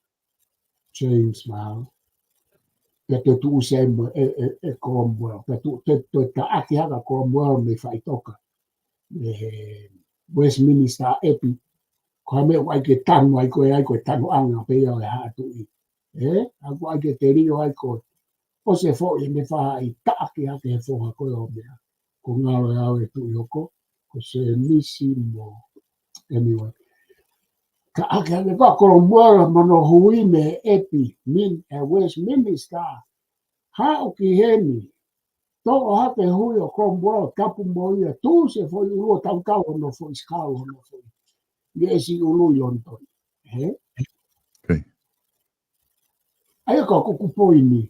James mā. Pea toe tuʻusi ai mo e, e, e Cromwell. Pea toe, toe, toe taʻaki hake ʻa Cromwell mei faʻitoka. Mei he Westminster ʻEpi. Ko e meʻa ʻoku ʻai ke tanu ai ko ē ai ko e tanuʻanga pē ia ʻo e haʻa tuʻi. Ē? ʻA ia ʻoku ʻai ke telio ai ko ē. ʻOsi e foʻi ne faʻa ʻi taʻaki hake he foha ko ē ʻo meʻa. Ko e ngalo ʻe au e tuʻi hoko. Ko Semisi mo. Anyway. Taʻaki hake ko ē ʻa Cromwell mo hono hui mei he ʻEpi. Min, ē, Westminster. Haʻu ki heni. Toʻo hake e hui ʻo Cromwell, tapu mo ia, tuʻusi e foʻi ʻulu ʻo tautau hono foʻi sikao, hono foʻi. Ngeʻesi ʻulu ʻi Lonitoni. Ē? ʻA ia ko ʻeku poini,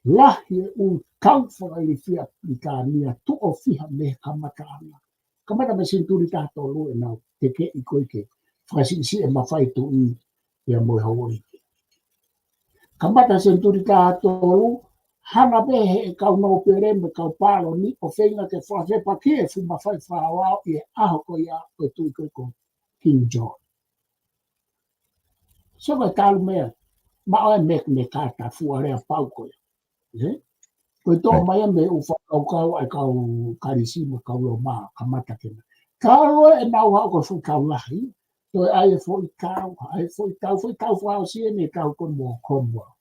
lahi e ʻū kau fakailifia Pilitānia tuʻo fiha mei he kamataʻanga. Kamata mei he senituli taha tolu ʻenau tekeʻi ko ē ke fakasiʻisiʻi e mafai tuʻi ia mo e houʻeiki. Kamata senituli taha tolu, hanga pē he kau nōpele mo e kau pāloni ʻo feinga ke fakafepakiʻi e fuʻu mafai fakaaoao ʻi he ʻaho ko ia ʻo e tuʻi ko ē ko King John. So ko e talu meʻa, maʻu e Magna Carta fuʻu aleapau ko ia. Ē? Ko e toʻo mai ia mei he ʻū fakakaukau ʻa e kau Kalisi mo e kau Loma, kamata ke na. Talu ʻenau haʻu ko e fuʻu tau lahi, toe ʻai e foʻi tau, ʻai e foʻi tau, foʻi tau fakaʻosi eni e tau ko ē mo Cromwell.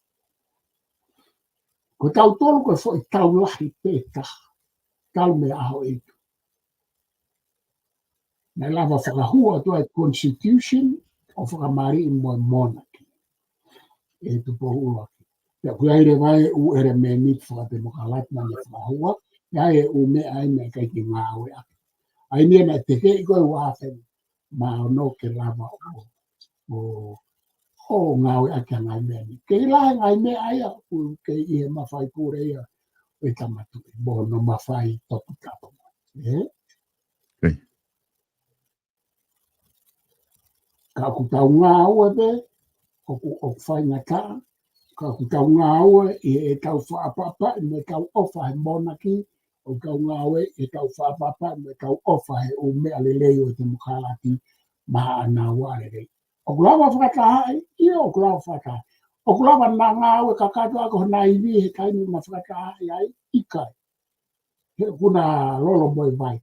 Ko tautolu ko e foʻi tau lahi pē taha. Talu mei he ʻaho ʻeiki. Naʻe lava fakahua atu ai e constitution ʻo fakamaliʻi mo e monarchy. ʻE Tupou ʻUluaki. Pea ʻoku ʻi ai leva e ʻū ʻelemēniti fakatemokalati naʻa ne fakahua, ʻi ai e ʻū meʻa ʻa ia naʻe ʻikai ke ngāueʻaki. ʻA ia naʻe tekeʻi ko ē ʻe he ua afe mā ono ke lava ʻo, ʻo, ʻo ngāueʻaki ʻa e ngaahi meʻa ni. Kei lahi e ngaahi meʻa ia, ʻoku kei ʻi he mafai pule ia ʻo e Tama Tuʻi mo hono mafai toputapu. ʻE? Ka ʻoku tau ngāue pē, ʻoku, ʻoku faingataʻa, ka ʻoku tau ngāue ʻi heʻetau fakaʻapaʻapaʻi mo ʻetau ʻofa he monaki, ʻoku tau ngāue ʻi heʻetau fakaʻapaʻapaʻi mo ʻetau ʻofa he ʻū meʻa lelei ʻo e temokalati maʻa naua lelei. ʻOku lava fakatahaʻi, ʻio ʻoku lava fakatahaʻi. ʻOku lava naʻa ngāue kakato ʻaki hona ivi he taimi naʻa fakatahaʻi ai, ʻikai. He ʻoku na lolo mo e vai.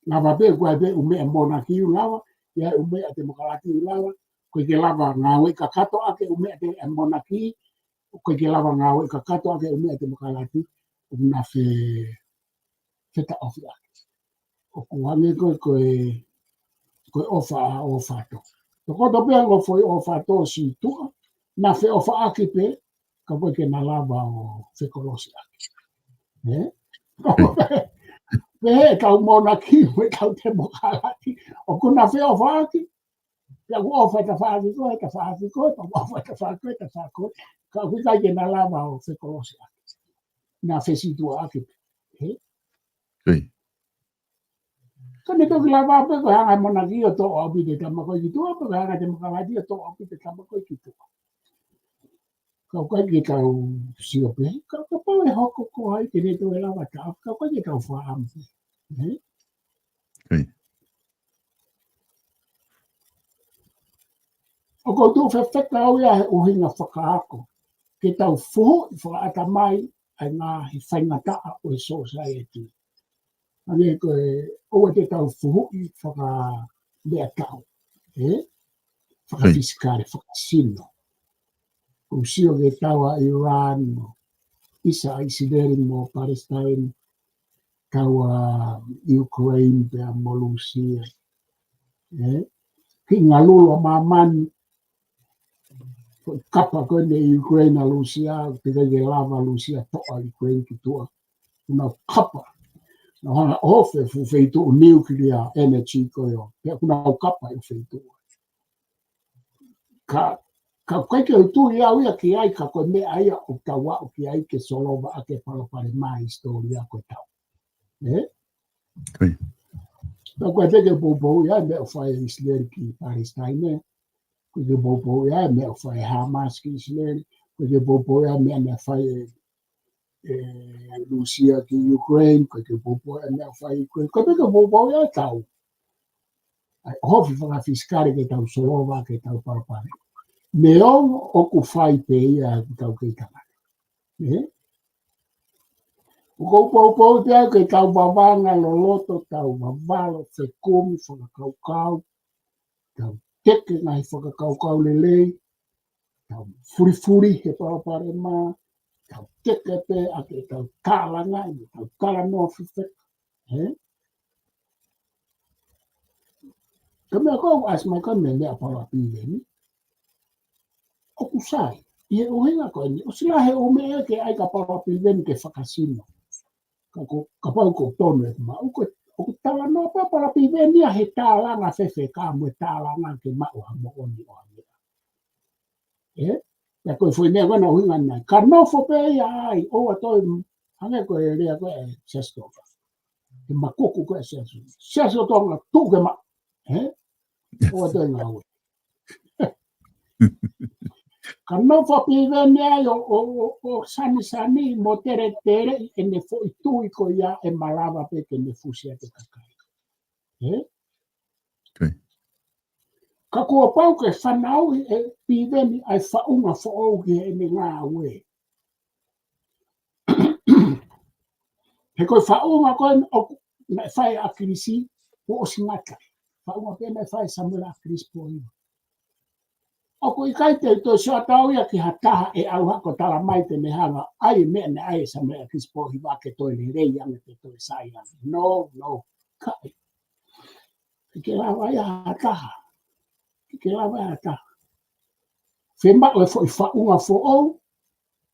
Lava pē, ʻoku ʻi ai pē ʻū meʻa monaki ʻoku lava, ʻi ai ʻū meʻa temokalati ʻoku lava, ʻoku ʻikai ke lava ngāue kakato ʻaki ʻū meʻa te, ʻe monaki, ʻoku ʻikai ke lava ngāue kakato ʻaki ʻū meʻa temokalati, ʻoku na fe, fetaʻofi ʻaki. ʻOku hangē ko e, ko e, ko e ʻofa ʻa ʻOfato. Tokoto pē ʻa e foʻi ʻOfato ʻo Situʻa, na feʻofaʻaki pē, ka ʻoku ʻikai ke na lava ʻo fekolosi ʻaki. ʻE? Pehē ʻetau monaki, mo ʻetau temokalati. ʻOku na feʻofaʻaki, pea ʻoku ʻofa e tafaʻaki ko ē, tafaʻaki ko ē, pea ʻoku ʻofa e tafaʻaki ko ē, tafaʻaki ko ē. Ka ʻoku ʻikai ke na lava ʻo fekolosi ʻaki. Na fesituʻaʻaki pē. ʻE? Ka ne toki lava pē ko e hanga e monaki ʻo toʻo ʻaupito e tama ko ē ki tuʻa, pe ko e hanga e temokalati ʻo toʻo ʻaupito e tama ko ē ki tuʻa. Ka ʻoku ʻikai ke tau sio pē, ka kapau ʻe hoko ko hai ke ne toe lava taʻofi, ka ʻoku ʻikai ke tau fakaʻamu pē. ʻE? ʻOku ou tuʻu fefeka au ia he ʻuhinga fakaako, ke tau fuhuʻi fakaʻatamai ʻa e ngaahi faingataʻa ʻo e sōsaieti. Hangē ko e, ʻoua te tau fuhuʻi fakameʻatau, ʻe? Fakafisikale, fakasino. ʻOku ou sio ki he tau ʻa Iran mo, ʻisa ʻa ʻIsileli mo Palestine, tau ʻa Ukraine pea mo Lūsia. ʻE? Ki ngalulu ʻa māmani, ko e kapa ko eni ʻa Ukraine ʻa Lūsia, ʻoku ʻikai ke lava Lūsia toʻo ʻa Ukraine ki tuʻa. ʻOku nau kapa. Nau hanga ʻo ʻohofi e fuʻu feituʻu nuclear energy ko ē. Pea ʻoku nau kapa e feituʻu. Ka, ka ʻoku ʻikai ke u tui au ia ki ai, ka ko e meʻa ia ʻoku tau aʻu ki ai ke solova ʻaki e palopalema ʻi he hisitōlia ko e tau. ʻE? Pea ʻoku ʻikai ke poupou ia e meʻa ʻoku fai ʻe ʻIsileli ki Palestine. ʻOku ʻikai ke poupou ia e meʻa ʻoku fai ʻe Hamas ki ʻIsileli. ʻOku ʻikai ke poupou ia e meʻa naʻe fai ʻe, ʻe Lūsia ki Ukraine. ʻOku ʻikai ke poupou ia e meʻa ʻoku fai ʻe Ukraine. ʻOku ʻikai ke poupou ia e tau. ʻA e ʻohofi fakafisikale ke tau solova, ke tau palopalema. Neongo ʻoku fai pē ia ʻe he tau kei tangata. ʻE? ʻOku ou poupou pē au ke tau vavanga loloto, tau vavalo, fekumi, fakakaukau, tau teke ngaahi fakakaukau lelei, tau fulifuli he palopalema, tau teke pē ʻaki ʻetau tālanga, ʻetau talanoa fefeka. ʻE? Ka meʻa ko ē ʻoku ʻasi mai ko e meʻa, meʻa palopalema ni. ʻOku sai, ʻi he ʻuhinga ko eni, ʻosi lahi e ʻū meʻa ke ʻai ka palopalema ni ke fakasino. Ka ko, kapau ʻoku tonu ʻeku maʻu, ʻoku, ʻoku talanoa pē palopalema ni ʻa e tālanga fefeka mo e tālanga ke maʻu ha moʻoni ʻo ha meʻa. ʻE? Pea ko e foʻi meʻa ko ena ʻuhinga nai. Ka nofo pē ia ai, ʻoua toe, hangē ko e lea ko ē ʻa e Siasi Tonga. Ke makuku ko ē Siasi. Siasi ʻo Tonga, tuʻu ke maʻu. ʻE? ʻOua toe ngāue. Ka nofo Piveni ai ʻo, ʻo, ʻo, ʻo sanisani mo teletele ʻi ʻene foʻi tui ko ia ʻe malava pē ke ne fusi ʻa e kakai. ʻE? Ka kuo pau ke fanauʻi ʻe Piveni ʻa e faʻunga foʻou ki heʻene ngāue. He ko e faʻunga ko ē ʻoku, naʻe fai ʻe ʻAkilisi, kuo ʻosi ngata. Faʻunga pē naʻe fai ʻe Samuela ʻAkilisi Pōhiva. ʻOku ʻikai te u toe sio atu au ia ki ha taha ʻe ʻauha ko e tala mai te ne hanga ʻai e meʻa naʻe ʻai ʻe Samuela ʻAkilisi Pōhiva ke toe lelei ange, ke toe sai ange. No, no. ʻIkai. ʻIkai ke lava ia ha taha. ʻIkai ke lava ia ha taha. Fiemaʻu e foʻi faʻunga foʻou,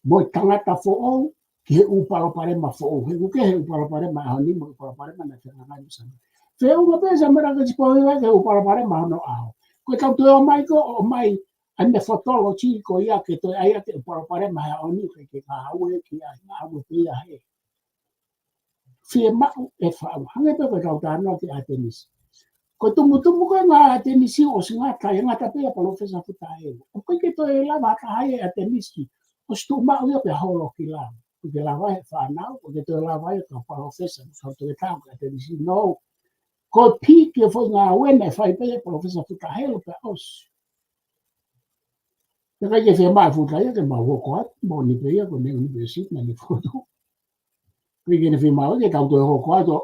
mo e tangata foʻou, ki he ʻū palopalema foʻou. He ʻoku kehe e ʻū palopalema ʻaho ni mo e ʻū palopalema naʻe fekau ai ʻa Samuela. Feʻunga pē Samuela ʻAkilisi Pōhiva ki he ʻū palopalema hono ʻaho. Ko e tau toe ō mai ko ē, ʻomai ʻa e methodology ko ia ke toe ʻai ʻaki e ʻū palopalema he ʻaho ni, ke, ke ngāue ki ai, ngāue pē ia he. fiemaʻu e faʻu. Hangē pē ko e kau talanoa ki ʻAtenisi. Ko e tumutumu ko ē ʻa ʻAtenisi ʻosi ngata, ʻe ngata pē ʻia Palōfesa Futa Helu. ʻOku ʻikai ke toe lava ha taha ia ʻi ʻAtenisi ʻosi tuʻu maʻu ia pea holo ki lalo. ʻOku ʻikai ke lava ʻe he fānau, ʻoku ʻikai ke toe lava ʻe he kau palōfesa, kau toketā ʻo ʻAtenisi, no. Ko e piki e foʻi ngāue naʻe fai pē ʻe Palōfesa Futa Helu pea ʻosi. Pea ʻikai ke fiemaʻu ʻe Futa ia ke mau hoko atu, moʻoni pē ia ko ʻene university naʻa ne fokotuʻu. ʻIkai ke ne fiemaʻu ke tau toe hoko atu,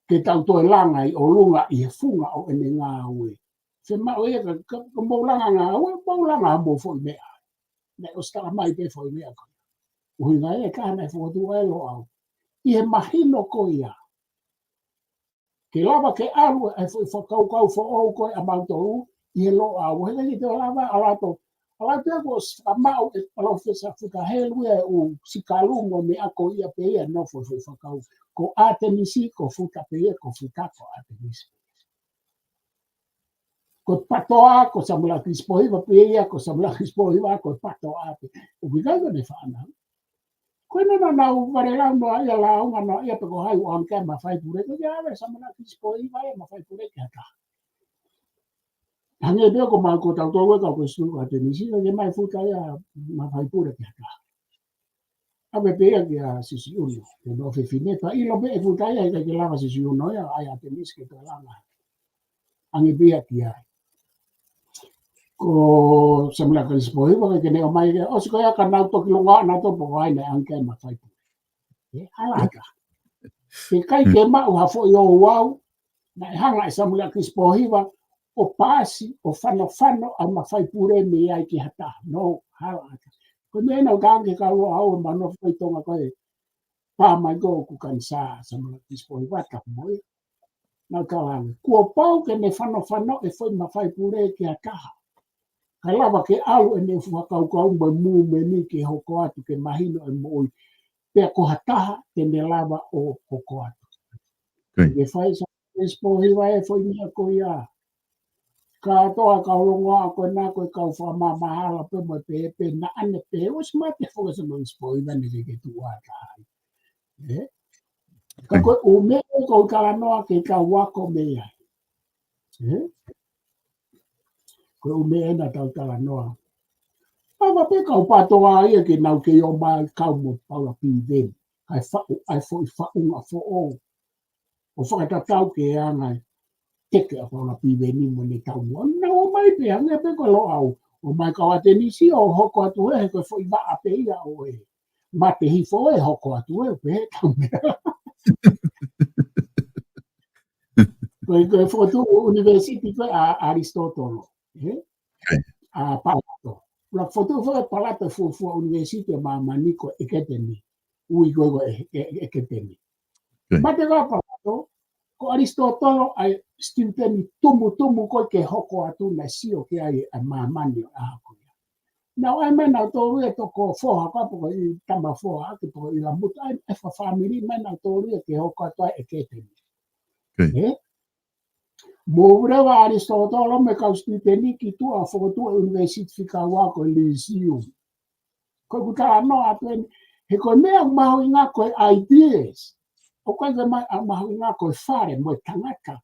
ke tau toe langa ʻi ʻolunga ʻi he funga ʻo ʻene ngāue. Fiemaʻu ia ka, ka, ka mou langa ngāue, mou langa mo foʻi meʻa. Naʻe ʻosi talamai pē foʻi meʻa ko ia. ʻUhinga ia ka naʻe fokotuʻu ai Loʻau. ʻI he mahino ko ia. Ke lava ke ʻalu e foʻi fakakaukau foʻou ko ē ʻa mautolu ʻi he Loʻau. He ʻikai ke toe lava ʻa lato. ʻA lato ia kuo ʻosi fakamaʻu ʻe Palōfesa Futa Helu ia e ʻū sikalu mo e meʻa ko ia pē ia nofo e foʻi fakakaukau. Ko ʻAtenisi, ko Futa pē ia, ko Futa ko ʻAtenisi. Ko e patoa, ko Samuela Kilisi Pōhiva pē ia, ko Samuela Kilisi Pōhiva, ko e patoa pē. ʻOku ʻikai ko ʻene fānau. Ko ena naʻa nau vale lau noa ia, lāunga noa ia pe ko hai ʻoku ʻalu ki ai e mafai pule, ko ia ʻave Samuela Kilisi Pōhiva ia mafai pule ki ha taha. Hangē pē ko mau ko tautolu e kau ko Sulu ʻAtenisi, ʻikai ke ʻomai ʻe Futa ia mafai pule ki ha taha. ʻAve pē ia kia Siosiuno, ke nofo fefine, pea ʻilo pē ʻe Futa ia ʻikai ke lava Siosiuno ia, ʻai ʻAtenisi ke toe langa. Hangē pē ia ki ai. Ko Samuela Kilisi Pōhiva, ʻikai ke ne ʻomai ke, ʻosi ko ia ka nau toki longoaʻa nautolu pe ko hai naʻe ʻalu ki ai e mafai pule. ʻE, hala ʻatā. He ʻikai ke maʻu ha foʻi ouau, naʻe hanga ʻe Samuela Kilisi Pōhiva ʻo paasi, ʻo fanofano ʻa e mafai pule mei ai ki ha taha. No, hala ʻatā. Ko e meʻa naʻa ku talaange ki he kau Loʻau ʻo mau nofo ʻi Tonga ko ē, pā mai ko ē ʻoku kanisā Samuela Kilisi Pōhiva, tapu mo ia. Naʻa ku talaange, kuo pau ke ne fanofano e foʻi mafai pule ki ha taha. Kae lava ke ʻalu ʻene fakakaukau mo e movement ke hoko atu ke mahino e moʻui. Pea ko ha taha te ne lava ʻo hoko atu. Ke fai Samuela Kilisi Pōhiva e foʻi meʻa ko ia. Kātoa kau longoaʻa ko ena ko e kau fakamamahala pē mo e pēpē naʻa ne pē ʻosi mate foki Samuela Kilisi Pōhiva ne ke ke tuʻu ʻa taha. ʻE? Ka ko e ʻū meʻa ko ʻeku talanoa ke tau ako mei ai. ʻE? Ko e ʻū meʻa ena tau talanoa. ʻAve pē kau patoa ia ke nau kei ō mai kau mo Paula Piveni. ʻAi faʻu, ʻai foʻi faʻunga foʻou. ʻO fakatatau ki he anga e teke ʻa Paula Piveni mo ʻene taumuʻa. Naʻa nau ō mai pē hangē pē ko Loʻau. ʻOmai kau ʻAtenisi ʻo hoko atu ē, he ko e foʻi vaʻa pē ia ʻo e mate hifo ē, hoko atu ē, pehē ʻetau meʻa. Ko e, ko e fokotuʻu ʻunivēsiti ko ē ʻa, ʻa ʻAlisitōtolo, ē? ʻA Palato. Naʻe fokotuʻu foki ʻe Palato e fuofua ʻunivēsiti ʻo māmani ko e ʻEketeni. Ui ko ē ko e, e, e, ʻEketeni. Mate ko ē ʻa Palato, ko ʻAlisitōtolo ʻa e student tumutumu ko ē ke hoko atu naʻe sio ki ai ʻa māmani ʻo e ʻaho ko ia. Naʻa nau ʻai mai nautolu ia toko foha ko ē pe ko e tama foha ke toko ʻi Lamutu, ʻai e fakafāmili mai nautolu ia ke hoko atu ai e ʻEketeni. Ē? Mou leva ʻAlisitōtolo mo e kau student ki tuʻa fokotuʻu e ʻunivēsiti fika ua ko e Elysium. Ko ʻeku talanoa atu eni, he ko e meʻa mahuʻinga ko e ideas. ʻOku ʻikai ke ma-, ʻa mahuʻinga ko e fale mo e tangata.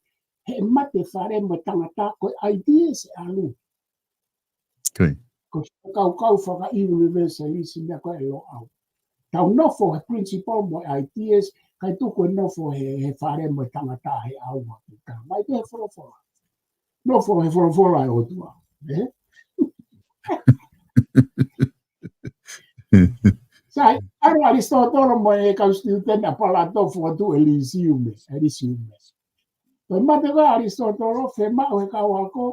He mate fale mo e tangata ko e ideas ʻe ʻalu. Ko e fakakaukau faka-universalism ia ko ē ʻa Loʻau. Tau nofo he principle mo e ideas, kae tuku e nofo he, he fale mo e tangata he ʻaua. Ka mai pē he folofola. Nofo he folofola ʻa e ʻOtua. Ē? Sai, ʻalu ʻAlisitōtolo mo e kau student ʻa Palato fokotuʻu e Elysium, e Elysium. Toe mate ko ē ʻAlisitōtolo, fiemaʻu he kau ako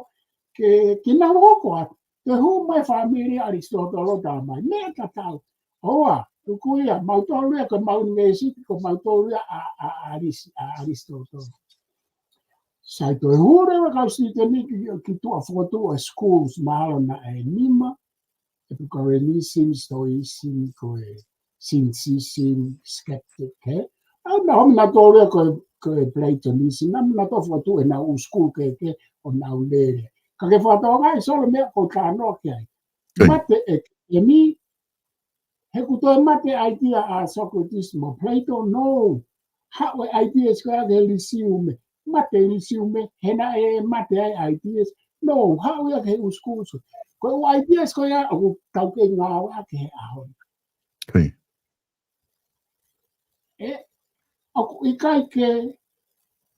ke, ke nau hoko atu. Toe hū mai fāmili ʻa ʻAlisitōtolo talamai. Meʻa tatau. ʻOua, tuku ia, mautolu ia ko e mau ʻunivēsiti, ko mautolu ia ʻa, ʻa, ʻa ʻAlisi-, ʻa ʻAlisitōtolo. Sai, toe hū leva kau student ki, ki tuʻa fokotuʻu e schools mahalo naʻe nima, Epicureanism, Stoicism, ko e Cynicism, Skeptic, ē? ʻA ia naʻa nau ō mai nautolu ia ko e, ko e Platonism, naʻa nau ō mai nautolu fokotuʻu ʻenau ʻū school kehekehe ʻo nau lele. Ka ke fakatokangaʻi Solo e meʻa ʻoku ou talanoa ki ai. Mate e ʻEketeni, he kuo toe mate e idea ʻa Socrates mo Plato, no. haʻu e ideas ko ia ki he Lisiume. Mate Lisiume, he naʻe mate ai ideas. No, haʻu ia ki he ʻUsukusu. Ko e ideas ko ia ʻoku tau kei ngāueʻaki he ʻaho ni. ʻE, ʻoku ʻikai ke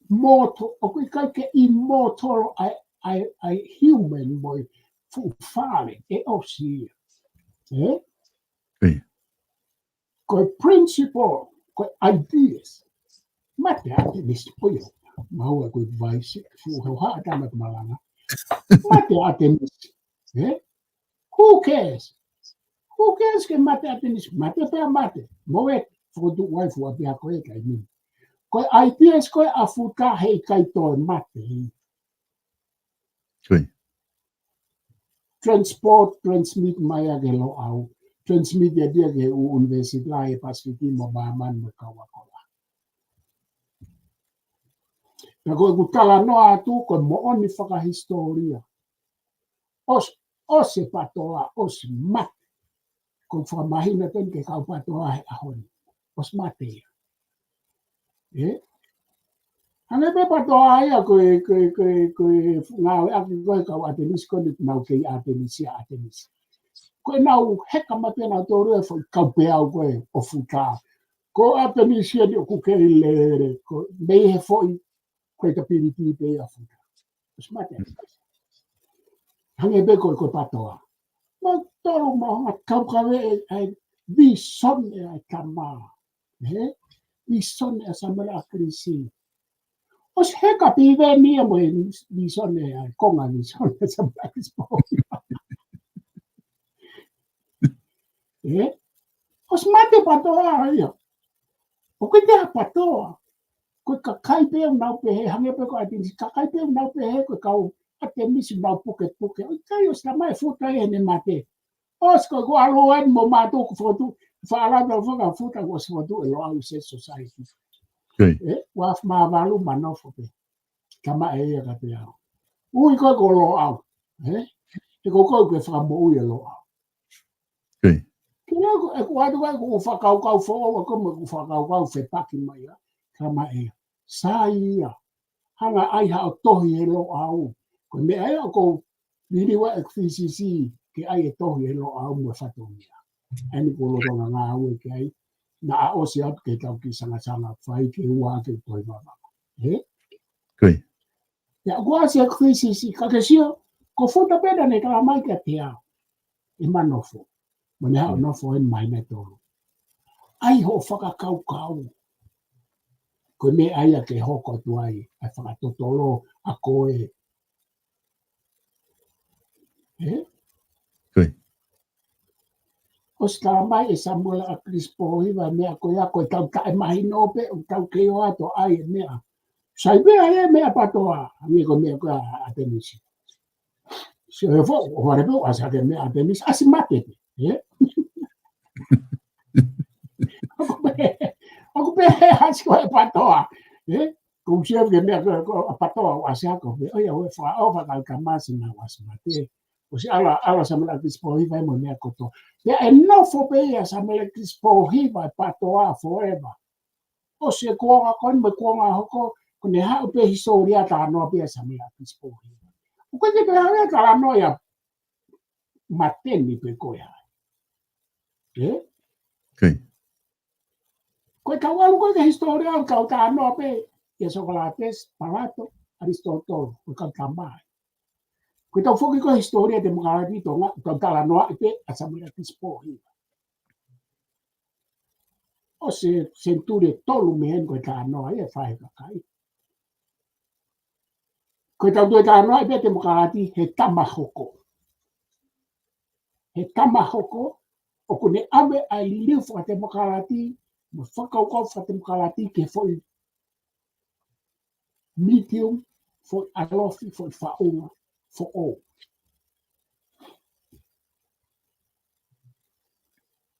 moto, ʻoku ʻikai ke immortal ʻa e, ʻa e, ʻa e human mo e fuʻu fale, ʻe ʻosi ia. ʻE? Ko e principle, ko e ideas. Mate ʻAtenisi, ʻo ia. Mahalo ko e vaisi, fuʻu hau haʻa tama ke malanga. Mate ʻAtenisi. ʻE? Who cares? Who cares ke mate ʻAtenisi? Mate pea mate. Mo e fokotuʻu ai fua pea ko e kai mini. Ko e ideas ko e ʻa Futa heʻikai toe mate. Transport, transmit mai ʻa e Loʻau. Transmit ia dia ke u university ʻi Pasifiki mo Māmani mo Kauakola. Pea ko ʻeku talanoa atu ko e moʻoni fakahisitōlia. ʻOsi, ʻosi e PTOA, ʻosi mate. Ko e fakamahino teni ke kau PTOA he ʻaho ni. ʻOsi mate ia. ʻE? Hangē pē PTOA ia ko e, ko e, ko e, ko e ngāueʻaki ko e kau ʻAtenisi ko eni nau kei ʻAtenisi ʻa ʻAtenisi. Ko e nau heka mate nau tōru e foʻi kau peau ko e ʻo Futa. Ko ʻAtenisi eni ʻoku kei lele, ko mei he foʻi credibility pē ia Futa. ʻOsi mate. Hangē pē ko e, ko e PTOA. Mau tolu mau hanga kaukave e, e vīsone ʻa e tama. ʻE? Vīsone ʻa Samuela ʻAkilisi. ʻOsi heka pē veni ia mo e vīsone ʻa e konga vīsone ʻa Samuela ʻAkilisi. ʻE? ʻOsi mate PTOA ia. ʻOku ʻikai te ha PTOA. Ko e kakai pē ʻoku nau pehē, hangē pē ko ʻAtenisi, kakai pē ʻoku nau pehē, ko e kau ʻAtenisi nau pukepuke. ʻOku ʻikai, ʻosi tala mai Futa ia heʻene mate. ʻOsi ko e ko alo eni mo mātou ko fotu, faʻa lava faka Futa ko ʻosi fotu e Loʻau Research Society. ʻE, ua afe mā valu ma nofo pē. Tama ʻe ia ka te au. Ui ko e ko Loʻau. ʻE? ʻE ko ko e ke fakamoʻui e Loʻau. Ke lea ko e, ʻeku ʻatu ko e ʻeku fakakaukau foʻou, ʻa ko mo ʻeku fakakaukau fepaki mai ia. Tama ʻe ia. Sai ia. Hanga ʻai haʻo tohi he Loʻau. Ko e meʻa ia ʻoku ou liliu ʻeku thesis ke ʻai e tohi he Loʻau mo e fatongia. ʻA eni ko e lolotonga ngāue ke ʻai. Naʻa ʻosi atu ke tau kiʻi sangasanga fai ke ua ke tohi vavanga. ʻE? Ia, ʻoku ʻasi ʻeku thesis, ka ke sio, ko Futa pē naʻa ne tala mai kiate au. ʻE ma nofo. Mo ne haʻu nofo ʻe mai ne tolu. ʻAi hoʻo fakakaukau. Ko e meʻa ia ke hoko atu ai, ʻa e fakatotolo ʻa koe. ʻE? ʻOsi tala mai ʻe Samuela ʻAkilisi Pōhiva meʻa ko ia ko e tau taʻemahino pē, ʻoku tau kei ō atu ʻai e meʻa. Sai pē ʻa e meʻa PTOA, hangē ko e meʻa ko ia ʻa ʻAtenisi. Sio he foʻou, ʻo vale pē ʻoku ʻasi hake meʻa ʻa ʻAtenisi, ʻasi mate pē, ʻe? ʻOku pehē, ʻoku pehē ʻasi ko e PTOA, ʻe? Ko u sio ke meʻa ko, ko ʻa PTOA ʻoku ʻasi hake pē, ʻo ia ʻoku fakaʻofa kau kamasi na ʻoku ʻasi mate. ʻOsi ʻalu, ʻalu ʻa Samuela ʻAkilisi Pōhiva mo e meʻa kotoa. Pea ʻe nofo pē ia Samuela ʻAkilisi Pōhiva ʻi he PTOA forever. ʻOsi e kuonga ko eni mo e kuonga hoko, ko ʻene haʻu pē hisitōlia talanoa pē ia Samuela ʻAkilisi Pōhiva. ʻOku ʻikai ke pehē ia talanoa ia mateni pe ko e hā. ʻE? Ko e kau ʻalu ko e hisitōlia ʻoku kau talanoa pē ia Sōkolātesi, Palato, ʻAlisitōtolo, ko e kau tama ia. Ko e tau foki ko e hisitōlia temokalati Tonga, ʻoku kau talanoa pē ʻa Samuela ʻAkilisi Pōhiva. ʻOsi e senituli ʻe tolu mei heni ko e talanoa ia ʻa e faʻahi kakai. Ko e tau toe talanoa pē temokalati he tama hoko. He tama hoko, ʻoku ne ʻave ʻa e liliu fakatemokalati, mo e fakakaukau fakatemokalati ke foʻi medium, foʻi ʻalofi, foʻi faʻunga foʻou.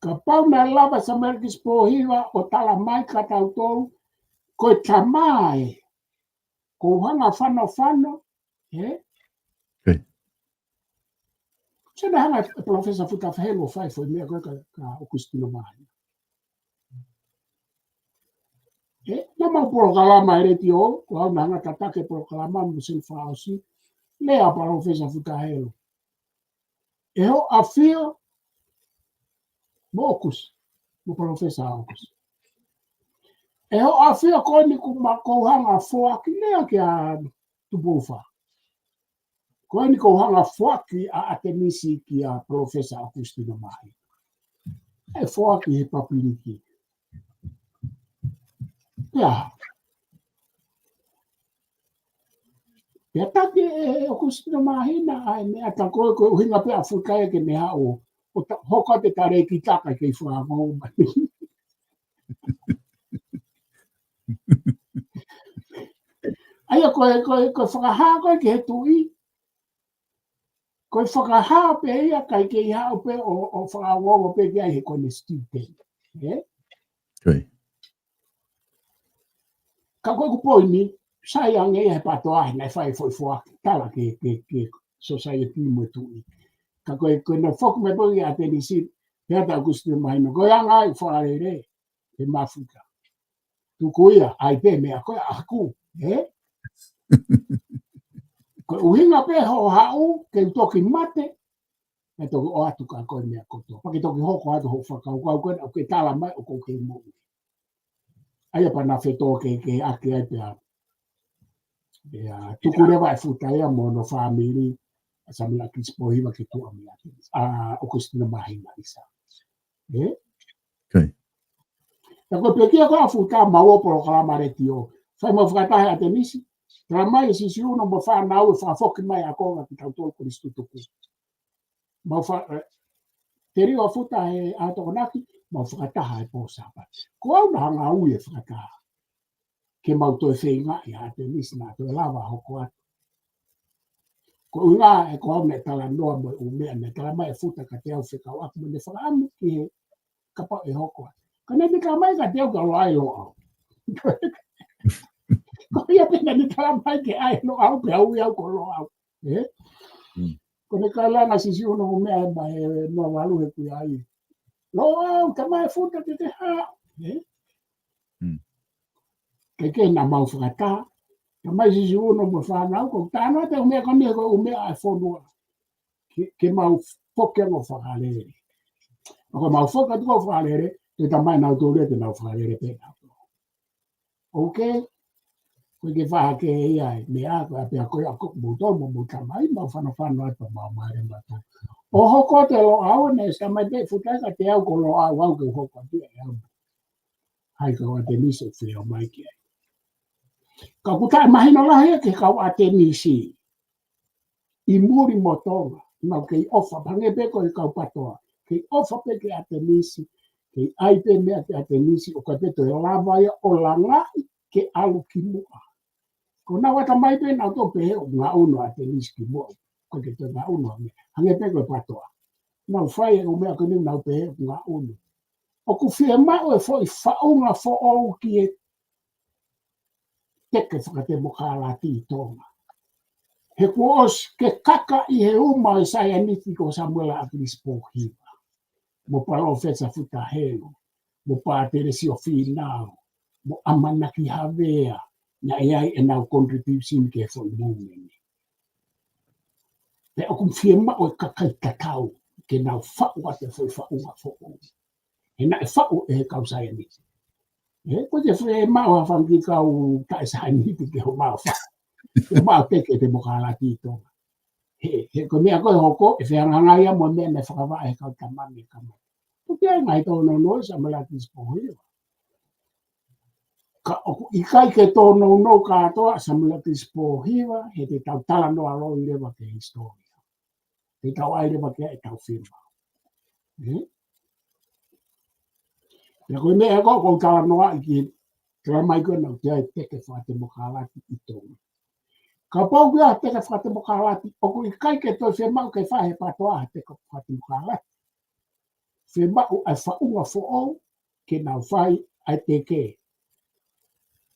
Kapau naʻe lava Samuela ʻAkilisi Pōhiva ʻo tala mai kia tautolu, ko e tama ē, ko u hanga fanofano, ʻe? Sai naʻe hanga ʻe Palōfesa Futa Fehelu ʻo fai foʻi meʻa ko ē kia, kia ʻOkusitino Māhina. ʻE, naʻa mau polokalama he letiō, ko au naʻa ngata tataki e polokalama mo Seni Fakaʻosi, lea ʻa Palōfesa Futa Helu. ʻE hoʻo ʻafio, mo ʻOkusi, mo Palōfesa ʻOkusi. ʻE hoʻo ʻafio ko eni kuo ma kou hanga foaki lea kia Tupou Fā. Ko eni kou hanga foaki ʻa ʻAtenisi kia Palōfesa ʻOkusitino Māhina. ʻE foaki he pāpiliki. Pea. Pea taki ʻe, ʻe ʻOkusitino Māhina, ʻa e meʻa ta ko e, ko e ʻuhinga pē ʻa Futa ia ke ne haʻu ʻo ta-, hoko atu e talēkita kae kei fakaongo mai. ʻA ia ko e, ko e, ko e fakahā ko ē ki he tuʻi. Ko e fakahā pē ia kae kei haʻu pē ʻo, ʻo fakaongo pē ki ai he ko ʻene student. ʻE? Ko ia. Ka ko ʻeku poini, sai ange ia he PATOA, naʻe fai e foʻi foaki, tala ki he, ki he, ki he society mo e tuʻi. Ka ko e, ko ʻene foki mai pē ia ʻAtenisi, pea ta ʻOkusitino Māhina, ko e anga ai fakalele, he mafuta. Tuku ia, ʻai pē meʻa ko ē ʻaku, ʻe? Ko e ʻuhinga pē hoʻo haʻu, ke u toki mate, ke toki ʻoatu kia koe e meʻa kotoa. Pea ke toki hoko atu hoʻo fakakaukau ko ē, ʻoku ke tala mai, ʻoku ke moʻui. ʻA ia pea na fetō ke, ke ake ai pea. Pea tuku leva ʻe Futa ia mo hono fāmili, ʻa Samuela Kilisipohiva ke tuʻa mei ʻAtenisi. ʻA ʻOkusitino Māhina ʻisa. ʻE? Ko ia. Pea ko e pekia ko ē ʻa Futa, mau ō polokalama letiō. Fai mau fakataha ʻi ʻAtenisi. Tala mai ʻe Siosiua mo e fānau ʻe fakafoki mai ʻa e konga kia tautolu ko Kolisi Tutuku. Mau fa-, ē, teli ʻa Futa he ʻaho Tokonaki, mau fakataha he pō Sāpate. Ko au naʻa hanga ui e fakataha. Ke mau toe feingaʻi ʻa ʻAtenisi naʻa toe lava hoko atu. Ko e ʻuhinga he ko au naʻe talanoa mo e ʻū meʻa naʻe tala mai ʻe Futa kiate au fekauʻaki mo ʻene fakaʻamu ki he kapau ʻe hoko atu. Ka naʻe tala mai kiate au ke u ʻalu ʻo ʻai Loʻau. Ko ia pē naʻe tala mai ke ʻai Loʻau pea ui au ko Loʻau. ʻE? Mm. Ko ʻene kalanga Siosiua mo e meʻa ʻe mai ʻe noa valu he kui ai. Loʻau, tala mai ʻe Futa ke te haʻu. ʻE? Mm. Ke ke na mau fakataha. Tala mai Siosiua mo e fānau, ko e tala atu e ʻū meʻa ko eni ko e ʻū meʻa ʻa e fonua. Ke, ke mau foki ange ʻo fakalele. Ko e mau foki atu ʻo fakalele, te tala mai nautolu ia te nau fakalele pē nautolu. Ok? Ko e ke faha ke ia e meʻa, ko e pea ko e ʻa ko moutolu mo mou tala mai, mau fanofano atu mau mai le mato. ʻO hoko atu e Loʻau, naʻe tala mai pē Futa kiate au ko Loʻau au ke u hoko atu ʻe au. Hai ka ʻo ʻAtenisi ʻo feo mai ki ai. Ka ʻoku taʻemahino lahi ia ki he kau ʻAtenisi. ʻI muli mo Tonga, nau kei ʻofa, hangē pē ko e kau PATOA. Kei ʻofa pē ki ʻAtenisi, kei ʻai pē meʻa ki ʻAtenisi, ʻo ka pē toe lava ia ʻo langaʻi ke ʻalu ki muʻa. Ko nau ʻatamai pē nau tō pē he ʻoku ngaʻunu ʻAtenisi ki muʻa, ko e ke toe ngaʻunu ʻa meʻa. Hangē pē ko e PATOA. Nau fai e ʻū meʻa ko eni nau pē he ʻoku ngaʻunu. ʻOku fiemaʻu e foʻi faʻunga foʻou ki he teke fakatemokalati ʻi Tonga. He kuo ʻosi ke kaka ʻi he uma e saianiti ko Samuela ʻAkilisi Pōhiva, mo Palōfesa Futa Helu, mo Pātele Siofīnau, mo ʻAmanaki Havea, naʻe ʻi ai ʻenau contribution ki he foʻi movement. Pea ʻoku fiemaʻu e kakai tatau ke nau faʻu atu e foʻi faʻunga foʻou. He naʻe faʻu ʻe he kau saianiti. He ko e fiemaʻu ha fanga kiʻi kau taʻesaianiti ke homau faʻu. Homau teke temokalati ʻi Tonga. He, he ko e meʻa ko ē hoko, ʻe fehangahangai ia mo e meʻa naʻe fakavaʻe ʻe he kau tama mei he kamata. Ko e ngaahi tōnounou ʻa Samuela ʻAkilisi Pōhiva. Ka ʻoku ʻikai ke tōnounou kātoa ʻa Samuela ʻAkilisi Pōhiva, he te tau talanoa loi leva ki he hisitōlia. Te tau ʻai leva ki ai ʻetau fiemaʻu. ʻE? Pea ko e meʻa ko ē ʻoku ou talanoa ʻi ki, tala mai ko ē naʻa ʻoku ʻi ai e teke fakatemokalati ʻi Tonga. Kapau ʻoku ʻi ai e teke fakatemokalati, ʻoku ʻikai ke toe fiemaʻu ke fai ʻe he PATOA ha teke fakatemokalati. Fiemaʻu ʻa e faʻunga foʻou ke nau fai ʻa e teke.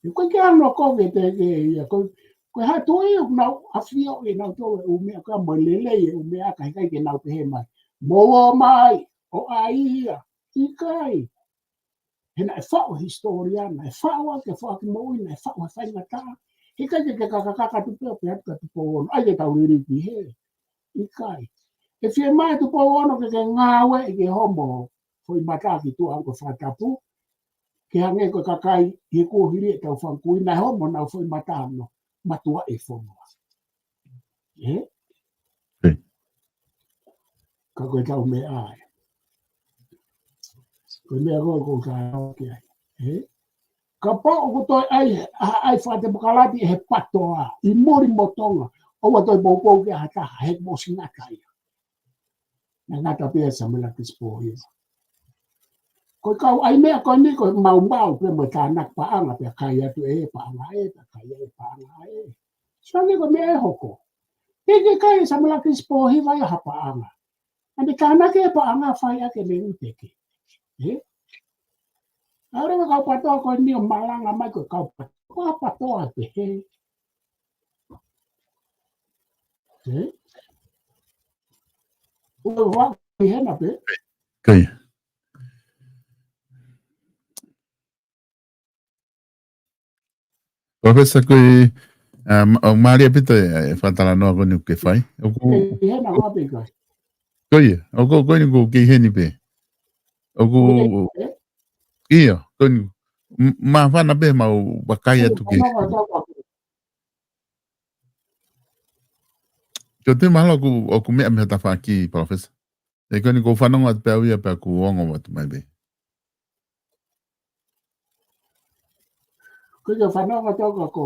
He ko e ke ano ko e teke ia, ko, ko e hā tuʻi ʻoku nau ʻafio ʻi he nau tō e ʻū meʻa ka mo e lelei e ʻū meʻa ka ʻikai ke nau pehē mai. Mou ō mai, ʻo ʻai ia, ʻikai. He naʻe faʻu e hisitōlia, naʻe faʻu ʻaki e foaki moʻui, naʻe faʻu he faingataʻa. He ʻikai ke ke kakakaka Tupou, pea atu kia Tupou Ono. ʻAi ke tau liliu ki hē. ʻIkai. ʻE fiemaʻu ʻe Tupou Ono ke ke ngāueʻi ke homo foʻi mata ki tuʻa ʻo fakatapu. Ke hangē ko e kakai ʻi he kuohili ʻetau fanga kui naʻe homo honau foʻi mata ʻo matuʻuaʻi e fonua. Ē? Ē. Ka ko e tau meʻa ē. Ko e meʻa ko ē ʻoku ou talanoa ki ai. Ē? Kapau ʻoku toe ʻai, ʻa, ʻai fakatemokalati he PATOA, ʻi muli mo Tonga, ʻoua toe poupou ki ha taha, he ʻoku ʻosi ngata ia. Naʻe ngata pē ʻa Samuela Kisipohiva. Ko e kau ʻai meʻa ko eni ko e maumau pē mo e tānaki paʻanga pea kai atu ē paʻanga ē, pea kai ē paʻanga ē. Sio ange ko e meʻa ʻe hoko. Teʻeki ke kai ʻe Samuela Kisipohiva ia ha paʻanga. ʻA e tānaki e paʻanga fai ʻaki e meʻa ʻoku teke. Ē? ʻAore ʻa e kau PATOA ko eni ʻo malanga mai ko e kau PATOA, ko e PATOA pē hē. Ē? ʻOua ʻi hena pē. Kai. Professor, ko e, um, ʻo mālie ʻaupito e, e fakatalanoa ko eni ʻoku ke fai. ʻOku, ʻI hena ʻoua pē kai. Ko ia, ʻoku, ko eni ʻoku ke ʻi heni pē. ʻOku, ʻOku ke ʻi heni pē? ʻIo, ko eni. M-, māfana pē mau vakai atu ki. Ko e tui mahalo ʻoku, ʻoku meʻa mei ha tafaʻaki, Professor. ʻE ko eni ʻoku ou fanongo atu pē au ia pea ʻoku ongo atu mai pē. Ko ia fanongo atu au ka ko.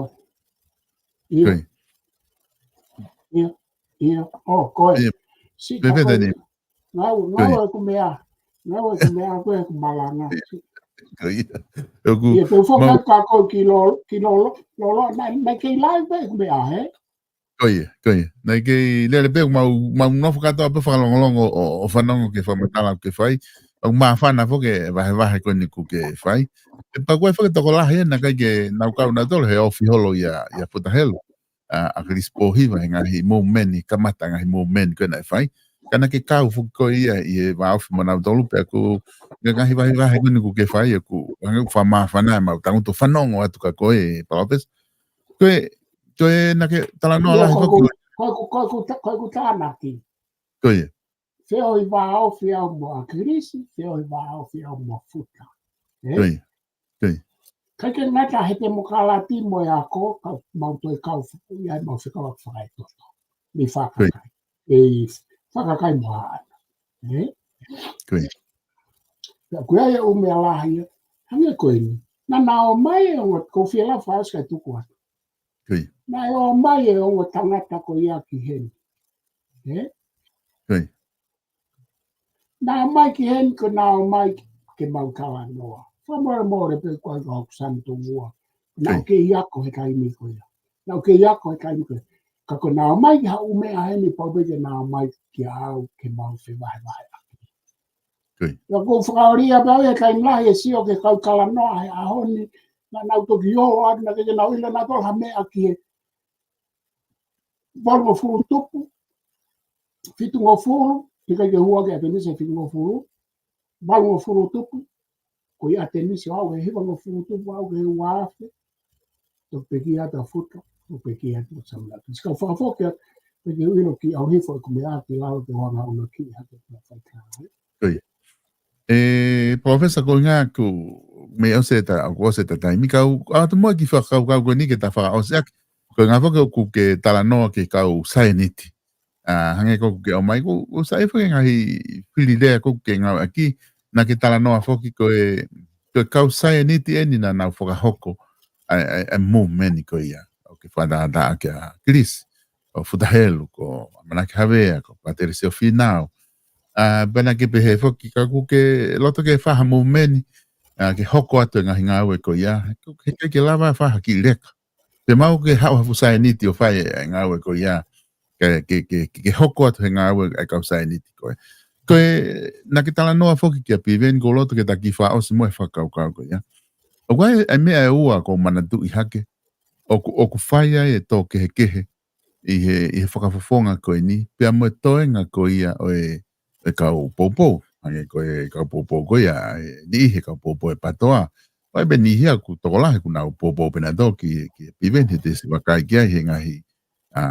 ʻIo. Ko ia. ʻIo. ʻIo. ʻO, ko e. ʻIo. Si, Pepeta ka ko ni. Ngau, Ko ngau ia. ʻEku meʻa. Ngau ʻeku meʻa ko ʻeku malanga. Ko ia. ʻOku ʻIo, pea foki mau ka ko ki lo, ki lo, lo, lo, naʻe, naʻe kei live pē ʻeku meʻa, hē? Ko ia, ko ia. Naʻe kei lele pē mau, mau nofo kātoa pē fakalongolongo ʻo, ʻo fanongo ki he fakamatala ʻoku ke fai. ʻOku māfana foki e vahevahe ko eni ʻoku ke fai. ʻE pau ko e fakatokolahi ē naʻe ʻikai ke nau kau nautolu he ofi holo ʻia, ʻia Futa Helu. ʻA, ʻa Kisipohiva he ngaahi movementʻi, kamata ngaahi movementʻi ko ē naʻe fai. Ka naʻa ke kau foki koe ia ʻi he vāofi mo nautolu pea ʻoku, ngaahi vahevahe ko eni ʻoku ke fai, ʻoku, hangē ʻoku fakamāfana ʻemau tangutu fanongo atu kia koe, Palōfesa. Ko e, ko e naʻa ke talanoa ʻIo, lahi ko foki. ʻeku, ko ʻeku, ko ʻeku ta-, ko ʻeku tānaki. Ko ia. Feohi vāofi au mo ʻAkilisi, feohi vāofi au mo Futa. Ē? Ko ia. Ko ia. ʻIkai ke ngata he temokalati mo e ako, ka mau toe kau fuku ia mau fekau fakaetoto. Ni Ko ia. fakakai. ʻE fakakai mo haʻana. Ē? Ko ia. Pea ko ia ia ʻū meʻa lahi ia. Hangē ko eni. Naʻa na ō mai e ongo, ʻoku ou fie lava fakaʻosi kae tuku atu. Ko ia. Naʻe ō mai e ongo tangata ko ia ki heni. Ē? Ko ia. Naʻa ō mai ki heni ko naʻa ō mai ke mau talanoa. Fakamolemole pē ko e kau Sani Tongua. Naʻa Ko ia. ʻoku kei ako he taimi ko ia. Naʻa ʻoku kei ako he taimi ko ia. Ka ko naʻa ō mai ki ha ʻū meʻa heni pau pē ke naʻa ō mai kia au ke mau fevahevahe ʻaki. Ko ia. Pea ʻoku ou fakaoli ia pē au he taimi lahi ʻe sio ki he kau talanoa he ʻaho ni, naʻa nau toki ō atu naʻe ʻikai ke nau ʻilo nautolu ha meʻa ki he valungofulu tupu, fitungofulu, ʻikai ke hū ʻa ʻAtenisi he fitungofulu, valungofulu tupu, ko ia ʻAtenisi ʻo aʻu he hivangofulu tupu, aʻu ki he uaafe, toki pekia atu ʻa Futa, toki pekia atu ʻa Samuela. Sika fakafoki atu, pea ke u ʻilo ki au hifo ʻeku meʻa ki lalo ke u hanga ʻo ʻunuki hake ki he faikā. Ko ia. ʻE, Palōfesa, ko e ʻuhinga ʻoku mei ʻosi ʻeta, ʻoku ʻosi ʻeta taimi, kau, ʻoatu mo e kiʻi fakakaukau ko eni ke ta fakaʻosi ʻaki. Ko e ʻuhinga foki ʻoku ke talanoa ki he kau saianiti. ʻA, hangē ko ē ʻoku ke ʻomai, ʻoku, ʻoku sai foki e ngaahi fili lea ʻoku ke ngāueʻaki, naʻa ke talanoa foki ko e, ko e kau saianiti eni naʻa nau fakahoko ʻa e, ʻa e, ʻa e movement ko ia. ʻOku ke fakatātā kia Kilisi, ko Futa Helu, ko ʻAmanaki Havea, ko Patelisio Fīnau. ʻA, pea naʻa ke pehē foki ka ʻoku ke loto ke fai ha movement, ʻa, ke hoko atu e ngaahi ngāue ko ia. He ʻikai ke lava fai ha kiʻi leka. Pea mau ke haʻu ha fuʻu saianiti ʻo fai e ngāue ko ia. Ke, ke, ke, ke, ke hoko atu he ngāue ʻa e kau saianiti ko ē. Ko e, naʻa ke talanoa foki kia Piveni, ʻoku ou loto ke ta kiʻi fakaʻosi mo e fakakaukau ko ia. ʻOku ʻi ai e meʻa ʻe ua ʻoku ou manatuʻi hake. ʻOku, ʻoku fai ai e tō kehekehe ʻi he, ʻi he fakafofonga ko eni, pea mo e toenga ko ia ʻo e, e kau poupou. Hangē ko e kau poupou ko ia, ʻa e niʻihi he kau poupou ʻa e PTOA. ʻOku ʻi ai pē niʻihi ia ʻoku tokolahi ʻoku nau poupou pē nautolu ki, ki he Piveni, he te u siʻi vakai ki ai he ngaahi, ʻa,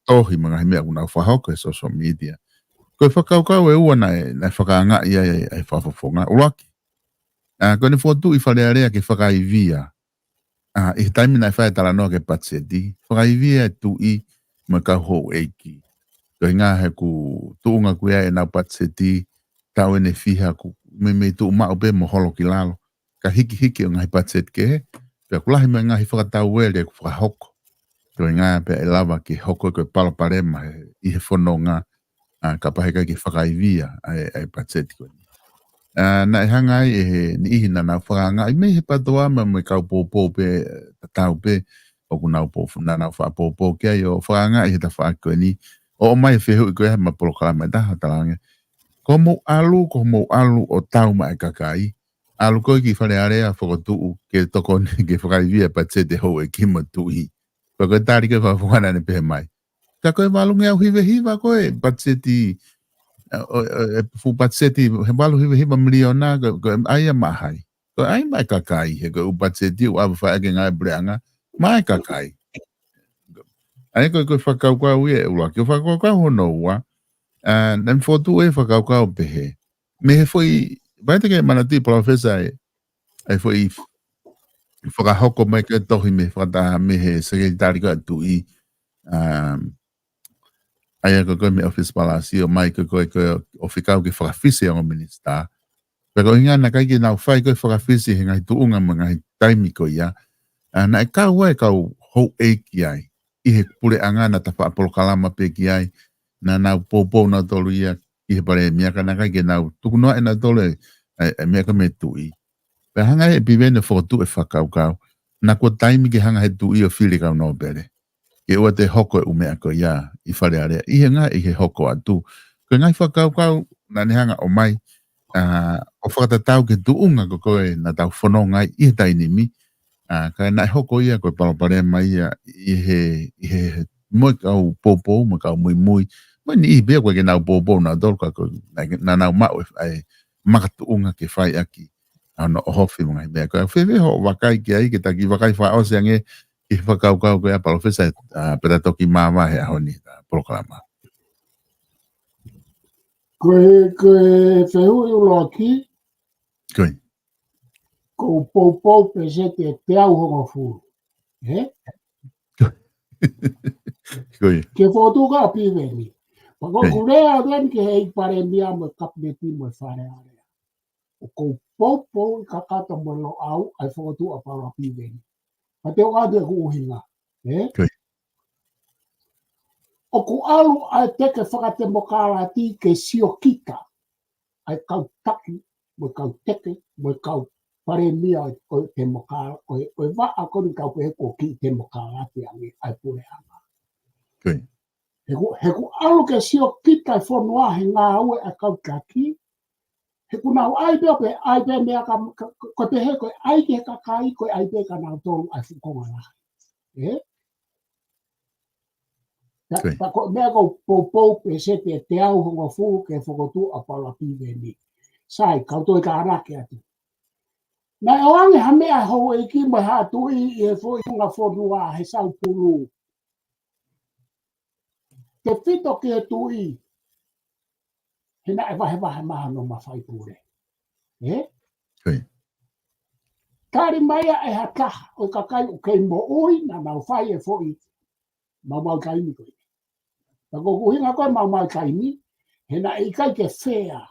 tohi mo e ngaahi meʻa ʻoku nau fakahoko he social media. Ko e fakakaukau ʻe ua naʻe, naʻe fakaangaʻi ai ʻa e fakafofonga. ʻUluaki, ʻa, ko ʻene fokotuʻu ʻi Fale Alea ke fakaivia, ʻa, ʻi he taimi naʻe fai e talanoa ki he patiseti, fakaivia e tuʻi mo e kau houʻeiki. Ko e ʻuhinga he ʻoku tuʻunga ʻoku ʻi ai ʻenau patiseti, taʻu ʻeni ʻe fiha ʻoku meimei tuʻu maʻu pē mo holo ki lalo. Ka hikihiki ʻo e ngaahi patiseti kehe, pea ʻoku lahi mo e ngaahi fakatauele ʻoku fakahoko. Ko e ʻuhinga pea ʻe lava ke hoko ko e palopalema he, ʻi he fononga, ʻa, kapau he ʻikai ke fakaivia ʻa e, ʻa e patiseti ko eni. ʻA, naʻe hanga ai ʻe he niʻihi naʻa nau fakaangaʻi mei he PTOA mo, mo e kau poupou pē, tatau pē, ʻoku nau pou-, naʻa nau fakapoupou ki ai ʻo fakaangaʻi he tafaʻaki ko eni. ʻO ʻomai e fehuʻi ko ia ma polokalama ʻe taha, talaange, ko hoʻomou ʻalu, ko hoʻomou ʻalu ʻo tau maʻa e kakai. ʻAlu koe ki Fale Alea fokotuʻu ke tokoni ke fakaivia e patiseti houʻeiki mo e tuʻi. Ko e, ko e tali ko ē fakafofonga naʻe pehē mai, ka ko e valungeau hiva hiva ko ē patiseti, ʻa, ʻo, ʻo, e fuʻu patiseti he valu hiva hiva miliona ko, ko e ʻai ia maʻa hai? Ko e ʻai maʻa e kakai, he ko e ʻū patiseti ʻoku ʻave fai ʻaki e ngāue ʻa e puleʻanga maʻa e kakai. ʻA ia ko e, ko e fakakaukau ia ʻe ʻuluaki. Ko e fakakaukau hono ua, ʻa, naʻe fokotuʻu e fakakaukau pehē, mei he foʻi, vai te ke manatuʻi Palōfesa e, ʻa e foʻi fakahoko mai ko ē tohi mei he fakataha mei he sekelitali ko ē ʻa e tuʻi, um, ʻa ia ko ē ko ē mei he ʻŌfisi Palāsio mai ko ē ko ē ko ē ʻo fekau ke fakafisi e ongo minisitā. Pea ko e ʻuhinga naʻe ʻikai ke nau fai ko ē fakafisi he ngaahi tuʻunga mo e ngaahi taimi ko ia, ʻa, naʻe kau ai e kau houʻeiki ai ʻi he puleʻanga, naʻa ta faʻa polokalama pē ki ai, naʻa nau poupou nautolu ia ki he palēmia ka naʻe ʻikai ke nau tukunoaʻi ʻe nautolu e, e, e meʻa ko ē mei he tuʻi. Pea hanga ʻe Piveni ʻo fokotuʻu e fakakaukau, naʻa kuo taimi ke hanga he tuʻi ʻo fili e kau nōpele ke ʻoua te hoko e ʻū meʻa ko ia ʻi Fale Alea, ʻi he ngaahi, ʻi he hoko atu. Ko e ngaahi fakakaukau naʻa ne hanga ʻo ʻomai, ʻa, ʻo fakatatau ki he tuʻunga ko ē ko ē naʻa tau fononga ai ʻi he taimi ni, ʻa, ka naʻe hoko ia ko e palopalema ia ʻi he, ʻi he, mo e kau poupou, mo e kau muimui, mo e niʻihi pē ia ʻoku ʻikai ke nau poupou nautolu ka ko e, naʻa, naʻa nau maʻu e, e makatuʻunga ke fai ʻaki ʻa hono ʻohofi mo e ngaahi meʻa ko ē. Fēfē hoʻo vakai ki ai, ke ta kiʻi vakai fakaʻosi ange ki he fakakaukau ko ia ʻa Palōfesa, ʻa, pea ta toki māvae he ʻaho ni ʻa e polokalama? Ko e, ko e fehuʻi ʻuluaki. Ko e. Ko e poupou peseti ʻe teau hongofulu. He? Ko e. Ke fokotuʻu ʻa Piveni. Pea ko e. Ko e lea ʻeni ki he ʻEiki Palēmia mo e Kapineti mo e Fale Alea. ʻOku ou poupou ʻi kakato mo Loʻau ʻa e fokotuʻu ʻa Paula Piveni. Pea te u ʻoatu ʻeku ʻuhinga. He? Ko e. ʻOku ʻalu ʻa e teke fakatemokalati ke siokita ʻa e kau taki, mo e kau teke, mo e kau palēmia ʻo e, ʻo e temoka-, ʻo e, ʻo e vaʻa ko eni ʻoku tau pehē ko e kiʻi temokalati ange ʻa e puleʻanga. Ko e. He ʻoku, he ʻoku ʻalu ke siokita e fonua he ngāue ʻa e kau taki, he ʻoku nau ʻai pē ʻo pehē, ʻai pē meʻa ka, ka, ka, ko e pehē ko e ʻai ki he kakai, ko e ʻai pē kia nautolu ʻa e fuʻu konga lahi. Ē? Ka, Ko e. ka ko e meʻa ko e poupou peseti ʻe teau hongofulu ke fokotuʻu ʻa Paula Piveni. Sai, kau toe tānaki atu. Naʻe ʻoange ha meʻa ʻe he houʻeiki mo e haʻa tuʻi ʻi he foʻi tuʻunga fonua he Saupulu. Tefito ki he tuʻi, he naʻe vahevahe mai hono mafai pule. Ē? Ko e. Tali mai ia ʻe ha taha ʻo e kakai ʻoku kei moʻui naʻa nau fai e foʻi maumau taimi ko ē. Pea ko ʻeku ʻuhinga ko e maumau taimi, he naʻe ʻikai ke fea.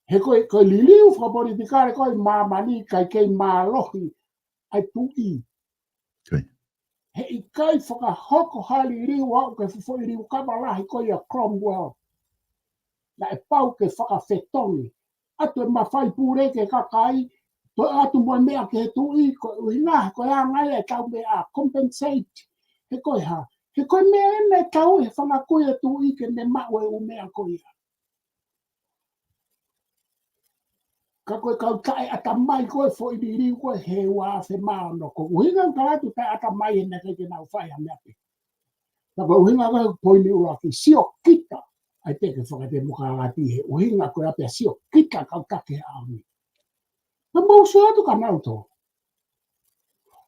He ko e, ko e liliu fakapolitikale ko ē ʻi māmani ʻikai kei mālohi ʻa e tuʻi. Ko e. He ʻikai fakahoko ha liliu ʻo aʻu ki he foʻi liukava lahi ko ia ʻa Cromwell. Naʻe pau ke fakafetongi atu e mafai pule ki he kakai, toe ʻatu mo e meʻa ki he tuʻi, ko e ʻuhinga, ko e anga ia ʻetau meʻa compensate. He ko e hā? He ko e meʻa ʻeni ʻoku tau ʻi he fanga kui ʻa e tuʻi ke ne maʻu e ʻū meʻa ko ia. Ka ko e kau taʻeʻatamai ko e foʻi liliu ko ē he ua afe mā ono, ko e ʻuhinga ʻoku tala atu taʻeʻatamai he naʻe ʻikai ke nau fai ha meʻa pē. Ka ko e ʻuhinga ko e poini ʻuluaki, siokita ʻa e teke fakatemokalati he ʻuhinga ko e ʻapi ʻa sio kita kau taki he ʻaho ni. Ka mou sio atu ka mau tō.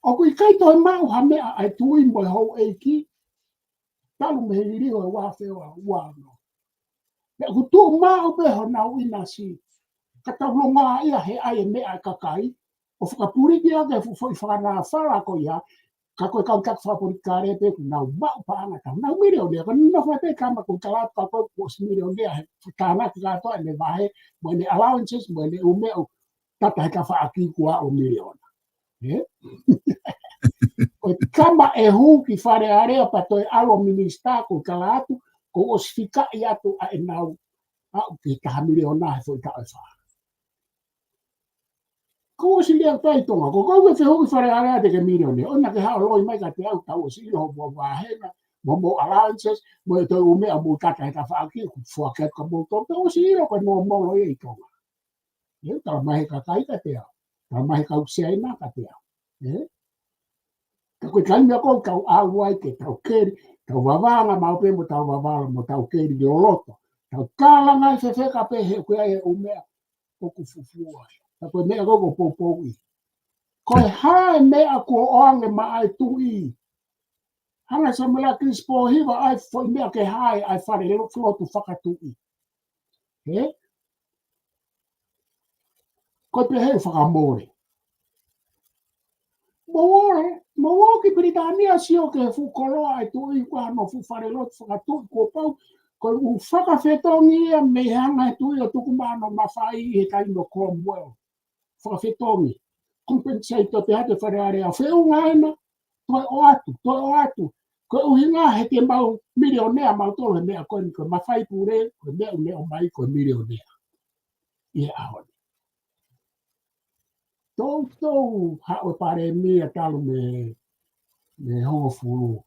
ʻOku ʻikai toe maʻu ha meʻa ʻa e tuʻi mo e houʻeiki, talu mei he liliu ʻo e ua afe ua ono. Pea ʻoku tuʻu maʻu pē honau ʻinasi, ka tau longoaʻa ia he ʻai e meʻa ʻa e kakai, ʻo fakapuliki ʻaki e fuʻu foʻi fakanāfala ko ia, ka ko e kau taki fakapolitikale pē ʻoku nau maʻu paʻanga, tau nau milionea, ka nau fai pē kama ko e kalapu ka ko e kuo ʻosi milionea he tānaki kātoa ʻene vahe, mo ʻene allowances, mo ʻene ʻū meʻa ʻoku tata he tafaʻaki kuo aʻu miliona. Ē? Ko e kama ʻe hū ki Fale Alea pea toe ʻalu minisitā ko e kalapu, kuo ʻosi fikaʻi atu ʻa ʻenau aʻu ki he taha miliona he foʻi taʻu ʻe fā. Kuo ʻosi lea atu ai Tonga, ko koe ʻoku ke hū ki Fale Alea te ke miliona, ʻoua naʻa ke haʻu ʻo loi mai kiate au, tau ʻosi ʻilo hoʻo vāhenga, mo hoʻomou allowances, mo e toe ʻū meʻa mou tata he tafaʻaki, ʻoku foaki atu kia moutolu, pea ʻosi ʻilo ko e nōmolo ia ʻi Tonga. Ē, talamai he kakai kiate au, talamai he kau Siaina kiate au. Ē? Ka ko e taimi ia ʻoku tau ʻalu ai ke tau keli, tau vavanga maʻu pē mo tau vavalo, mo tau keli loloto. Tau kalanga ʻi fefeka pē he ʻoku ʻi ai e ʻū meʻa ʻoku fufū ai. Ka ko e meʻa ko ē ʻoku poupouʻi. Ko e hā e meʻa kuo ʻoange maʻa e tuʻi. Hanga ʻe Samuela Kilisi Pōhiva ʻa e foʻi meʻa ke hā ai ʻa e fale lo-, lotu fakatuʻi. Ē? Ko e pehē fakamole. Mou ō, mou ō ki Pilitānia sio ki he fuʻu koloa ʻa e tuʻi ko hono fuʻu fale lotu fakatuʻi kuo pau, ko e ʻū fakafetongi ia mei he anga e tuʻi ʻo tuku maʻa hono mafai ʻi he taimi ʻo Cromwell. Fakafetongi. Compensate ʻo te hake Fale Alea feʻunga ena, toe ʻoatu, toe ʻoatu. Ko e ʻuhinga he te mau milionea mautolu he meʻa ko eni ko e mafai pule, ko e meʻa ʻoku ne ʻomai ko e milionea. ʻI he ʻaho ni. Toutou haʻu e palēmia talu mei, mei he hongofulu.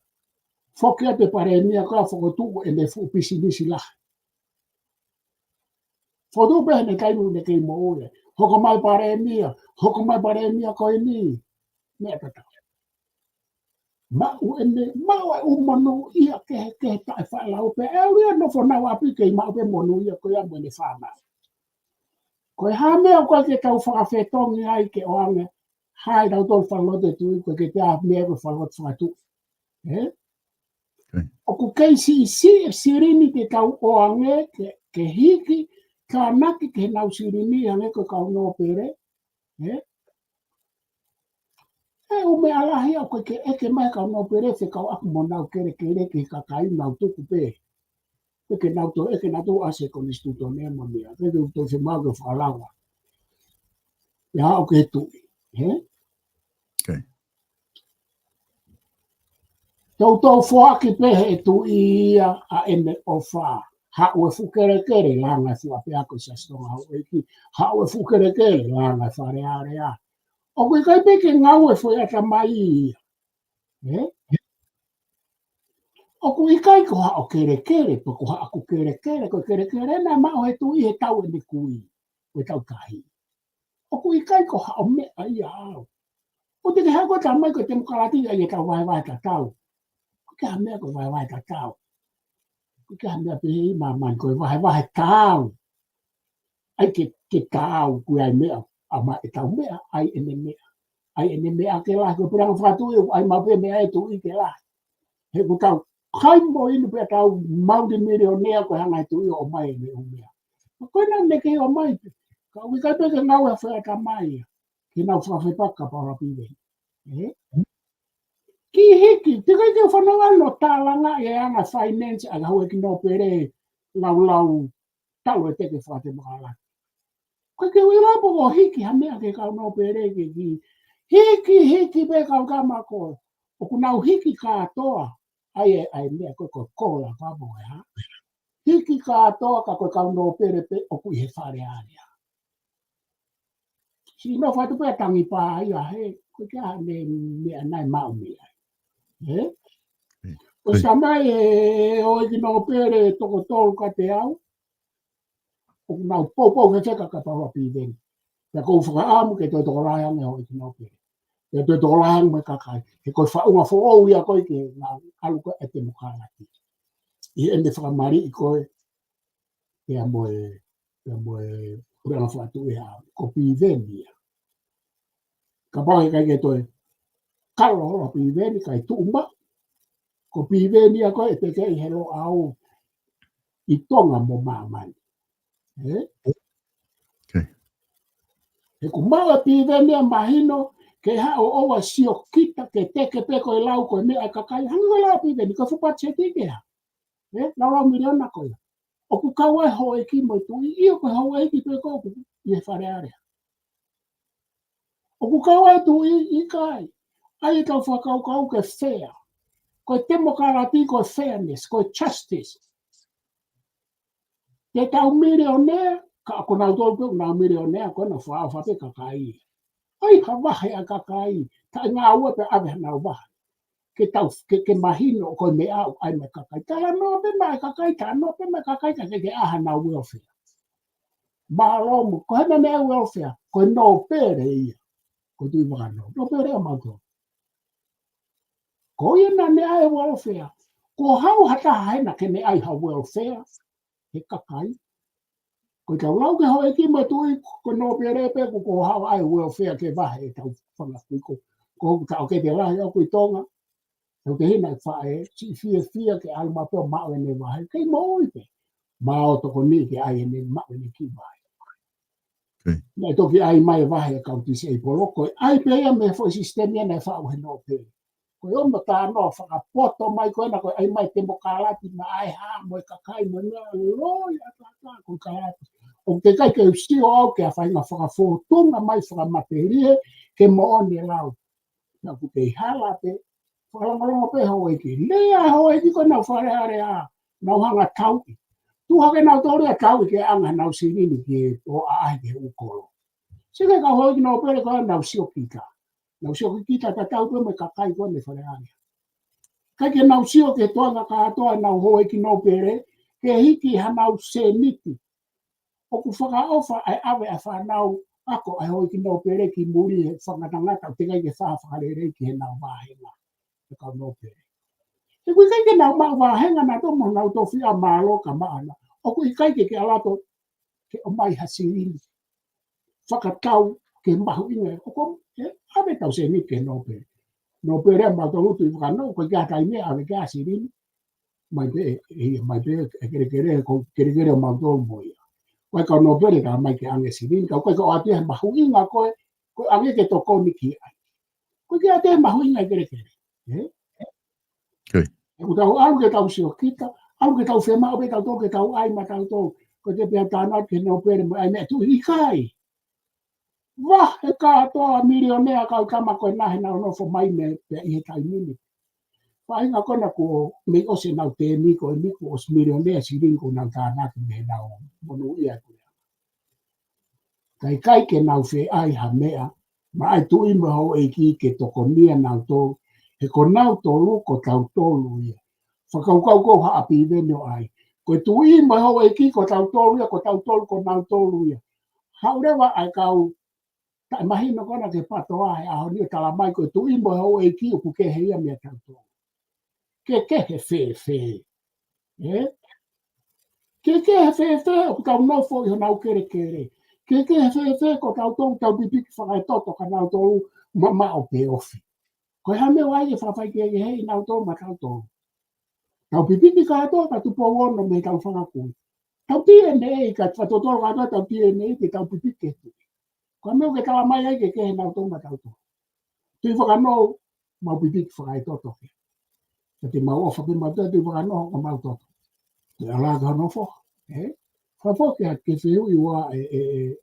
Foki atu e palēmia ko ē ʻo fokotuʻu ʻene fuʻu pisinisi lahi. Fokotuʻu pē heʻene taimi ʻoku ne kei moʻui ai. Hoko mai palēmia, hoko mai palēmia ko eni. Meʻa tatau. Maʻu ʻene, maʻu e ʻū monūʻia kehekehe taʻefaʻalau pē. ʻE ui ʻa e nofo honau ʻapi kei maʻu pē monūʻia ko ia mo ʻene fānau. Ko e hā e meʻa ʻoku ʻikai ke tau fakafetongi ai ke ʻoange, hā e tau tau fale lotu ʻa e tuʻi, ko e ke te a meʻa ko e fale lotu fakatuʻi. Ē? ʻOku kei siʻisiʻi e silini te tau ʻoange ke, ke hiki, tānaki ke nau silini, hangē ko e kau nōpele. Ē? ʻE ʻū meʻa lahi ʻoku ke ʻeke mai kau nōpele fekauʻaki mo nau kelekele ki he kakai nau tuku pē. Pe ke nau toe ʻeke nau toe ʻasi e konisitūtone mo e meʻa. Pe ke toe femau ke fakalava. ʻIa ʻoku ke tuʻi. Ē? Toutou foaki pē he tuʻi ia ʻa ʻene ʻofa. Haʻu e fuʻu kelekele, langa e fuʻu ʻapiako Siasi Tonga Houʻeiki. Haʻu e fuʻu kelekele, langa e Fale Alea. ʻOku ʻikai pē ke ngāue foʻi ʻatamai ia. Ē? ʻOku ʻikai ko haʻo kelekele, pe ko haʻaku kelekele, ko e kelekele naʻe maʻu he tuʻi he tau ʻene kui, ko e tau tahi. ʻOku ʻikai ko haʻo meʻa ia au. ʻOku te ke haʻu ko e talamai ko e temokalati ia ʻi he tau vahevahe tatau. ʻOku ʻikai ha meʻa ko e vahevahe tatau. ʻOku ʻikai ha meʻa pehē ʻi māmani ko e vahevahe taau. ʻAi ke, ke taau ko e ʻai meʻa, ʻa mai e tau meʻa, ʻai ʻene meʻa. ʻAi ʻene meʻa ke lahi, ko e puleʻanga fakatuʻi, ʻai maʻu pē meʻa e tuʻi ke lahi. He ʻoku tau kai mo inu pē tau multimilionea ko e hanga e tuʻi ʻo ʻomai ʻene ʻū meʻa. Ko ena ne kei ʻomai pē. Ka ʻoku ʻikai pē ke ngāue foʻi ʻatamai ia. Ke nau fakafepaki kia Paula Piveni. Ē? Ki hiki, te kai ke fanongo ʻa e talanga ʻi he anga finance ʻa e houʻeiki nōpele laulau talu e teke fakatemokalati. Ko e ke ui lapo ko hiki ha meʻa ke kau nōpele ke ki. Hiki, hiki pē kau kama ko. ʻOku nau hiki kātoa. ʻAi e, ʻai meʻa ko e ko kola papo e hā. Hiki kātoa ka ko e kau nōpele pē ʻoku ʻi he Fale Alea. Siʻi nofo atu pē tangi pā ia he, ko e ke ʻa ne meʻa naʻe maʻu meʻa. Ē? Ko e samai e houʻeiki nōpele toko tolu kiate au. ʻOku nau poupou fefeka kia Paula Piveni. Pea ʻoku ou fakaʻamu ke toe tokolahi ange houʻeiki nōpele. Pea toe tokolahi ange mo e kakai. He ko e faʻunga foʻou ia ko ē ke nau ʻalu ko ē e temokalati. ʻI heʻene fakamaliʻi ko ē pea mo e, pea mo e puleʻanga fakatuʻi ʻa, ko Piveni ia. Kapau ʻe ʻikai ke toe kalo holo Piveni, ʻikai tuʻu mai. Ko Piveni ia ko ē ʻe tekeʻi he Loʻau ʻi Tonga mo māmani. Ē? He ʻoku maʻu ʻe Piveni ia mahino, ke haʻu ʻo ʻoua siokita ke teke pē ko e lau ko e meʻa ʻa e kakai, hangē ko e lau ʻa Piveni, ko e fuʻu patiseti ke ha. Ē? Laulau miliona ko ia. ʻOku kau ai houʻeiki mo e tuʻi, ʻio ko e houʻeiki pē ko ē ʻoku ʻi he Fale Alea. ʻOku kau ai tuʻi, ʻikai. ʻAi ʻetau fakakaukau ke fair. Ko e temokalati, ko e fairness, ko e justice. Te tau milionea, ka ko nautolu pē ʻoku nau milionea, ko ena fua ofa pē kakai. ʻAi ha vahe ʻa e kakai, taʻengāue pē ʻave hanau vahe. Ke tau, ke, ke mahino ko e meʻa ʻoku ʻai mai kakai. Talanoa pē mai kakai, talanoa pē mai kakai, ka ke, ke ʻai hanau welfare. Mālō mo, ko e hā naʻa ne ʻai welfare, ko e nōpele ia. Ko Tuʻivakanō, nōpele ʻa mautolu. Ko ia naʻa ne ʻai welfare. Ko hau ha taha hena ke ne ʻai ha welfare he kakai. Ko e tau lau ke houʻeiki mo e tuʻi ko e nōpele pē ko, ko hau ʻai welfare ke vahe ʻetau fanga kui ko. Ko hoku taʻokete lahi ʻoku ʻi Tonga. Tau te hina e faʻē, siʻi fiefia ke ʻalu maʻu pē ʻo maʻu ʻene vahe. Kei moʻui pē. Maʻu ʻo tokoni ke ʻai ʻene maʻu ʻene kiʻi vahe. Naʻe toki ʻai mai e vahe ʻa e kau disabled, ko e ʻai pē ia mei he foʻi sisitemi ia naʻe faʻu he nōpele. Ko e ʻomi e talanoa fakapoto mai ko ena ko e ʻai mai temokalati naʻe hā mo e kakai mo e meʻa loi ʻataʻatā ko e kalati. ʻOku teʻeki ai ke u sio au ki ha faʻahinga fakafōtunga mai fakamatelie ke moʻoni e lau. Naʻa ku kei hala pē, fakalongolongo pē houʻeiki. Lea houʻeiki ko ena Fale Alea, nau hanga tauʻi. Tuʻu hake nautolu ia tauʻi ke ʻange hanau silini ke ō ʻaʻahi ki he ʻū kolo. Sio ki he kau houʻeiki nōpele ko ē nau siokita. Nau siokita tatau pē mo e kakai ko ē mei Fale Alea. ʻIkai ke nau sio ki he toenga kātoa ʻenau houʻeiki nōpele, ke hiki hanau sēniti. ʻOku fakaʻofa ʻa e ʻave ʻa e fānau ako ʻa e houʻeiki nōpele ki muli he fakangatangata ʻoku teʻeki ai ke fai ha fakalelei ki heʻenau vāhenga. ʻE kau nōpele. He ʻoku ʻikai ke nau maʻu vāhenga naʻa tau mo nau tofiʻa mālō ka maʻana. ʻOku ʻikai ke ke ʻalu atu ke ʻomai ha silini. Fakatau ke mahuʻinga ʻoku ʻe ʻave ʻetau sēniti ki he nōpele. Nōpele ʻa mautolu Tuʻivakanō, ko e kiʻi taimi ʻave ki ai silini. Mai pē, ʻe, ʻe, mai pē, ʻe kelekele, ko e kelekele ʻo mautolu mo ia. Ko e kau nōpele ka mai ke ʻange silini, ka ko e kau ʻoatu ia he mahuʻinga ko e, ko e ʻange ke tokoni ki ai. Ko e kiʻi ʻoatu ia he mahuʻinga e kelekele. Ē? ʻOku tau ʻalu ke tau siokita, ʻalu ke tau fiemaʻu pē tautolu ke tau ʻai maʻatautolu. Ko e te pea tānaki he nōpele mo e ʻai meʻa tuʻi ʻikai. Vahe kātoa milionea kau tama ko ena he nau nofo mai mei pē ʻi he taimi ni. Faʻahinga ko ena kuo mei ʻosi ʻenau tēmi ko eni kuo ʻosi milionea silini kuo nau tānaki mei heʻenau monūʻia ko ia. Ka ʻikai ke nau fie ʻai ha meʻa, maʻa e tuʻi mo e houʻeiki ke tokonia nautolu, he ko nautolu ko tautolu ia. Fakakaukau ko Haʻa Piveni ʻo ʻai. Ko e tuʻi mo e houʻeiki ko tautolu ia, ko tautolu ko nautolu ia. Haʻu leva ʻa e kau taʻemahino ko ena ki he PATOA he ʻaho ni ʻo tala mai ko e tuʻi mo e houʻeiki ʻoku kehe ia meiate tautolu. Ke kehe fēfē? Ē? Ke kehe fēfē ʻoku tau nofo ʻi honau kelekele? Ke kehe fēfē ko tautolu tau pipiki fakaetoto ka nautolu mamaʻo pē ofi? Ko e hā e meʻa ʻoku ʻai ke fakafaikehekeheʻi nautolu maʻatautolu? Tau pipiki kātoa ka Tupou Ono mei heʻetau fanga kui. Tau DNA, ka fakatotolo kātoa tau DNA ke tau pipiki ke tuʻi. Ko e meʻa ʻoku ke tala mai ai ke kehe nautolu maʻatautolu? Tuʻivakanō, mau pipiki fakaetoto ke. Ka te mau ʻofa pē mautolu Tuʻivakanō, ko mau toto. Te ala ka nofo, ē? Fakafoki atu ki he fehuʻi ua ē, ē,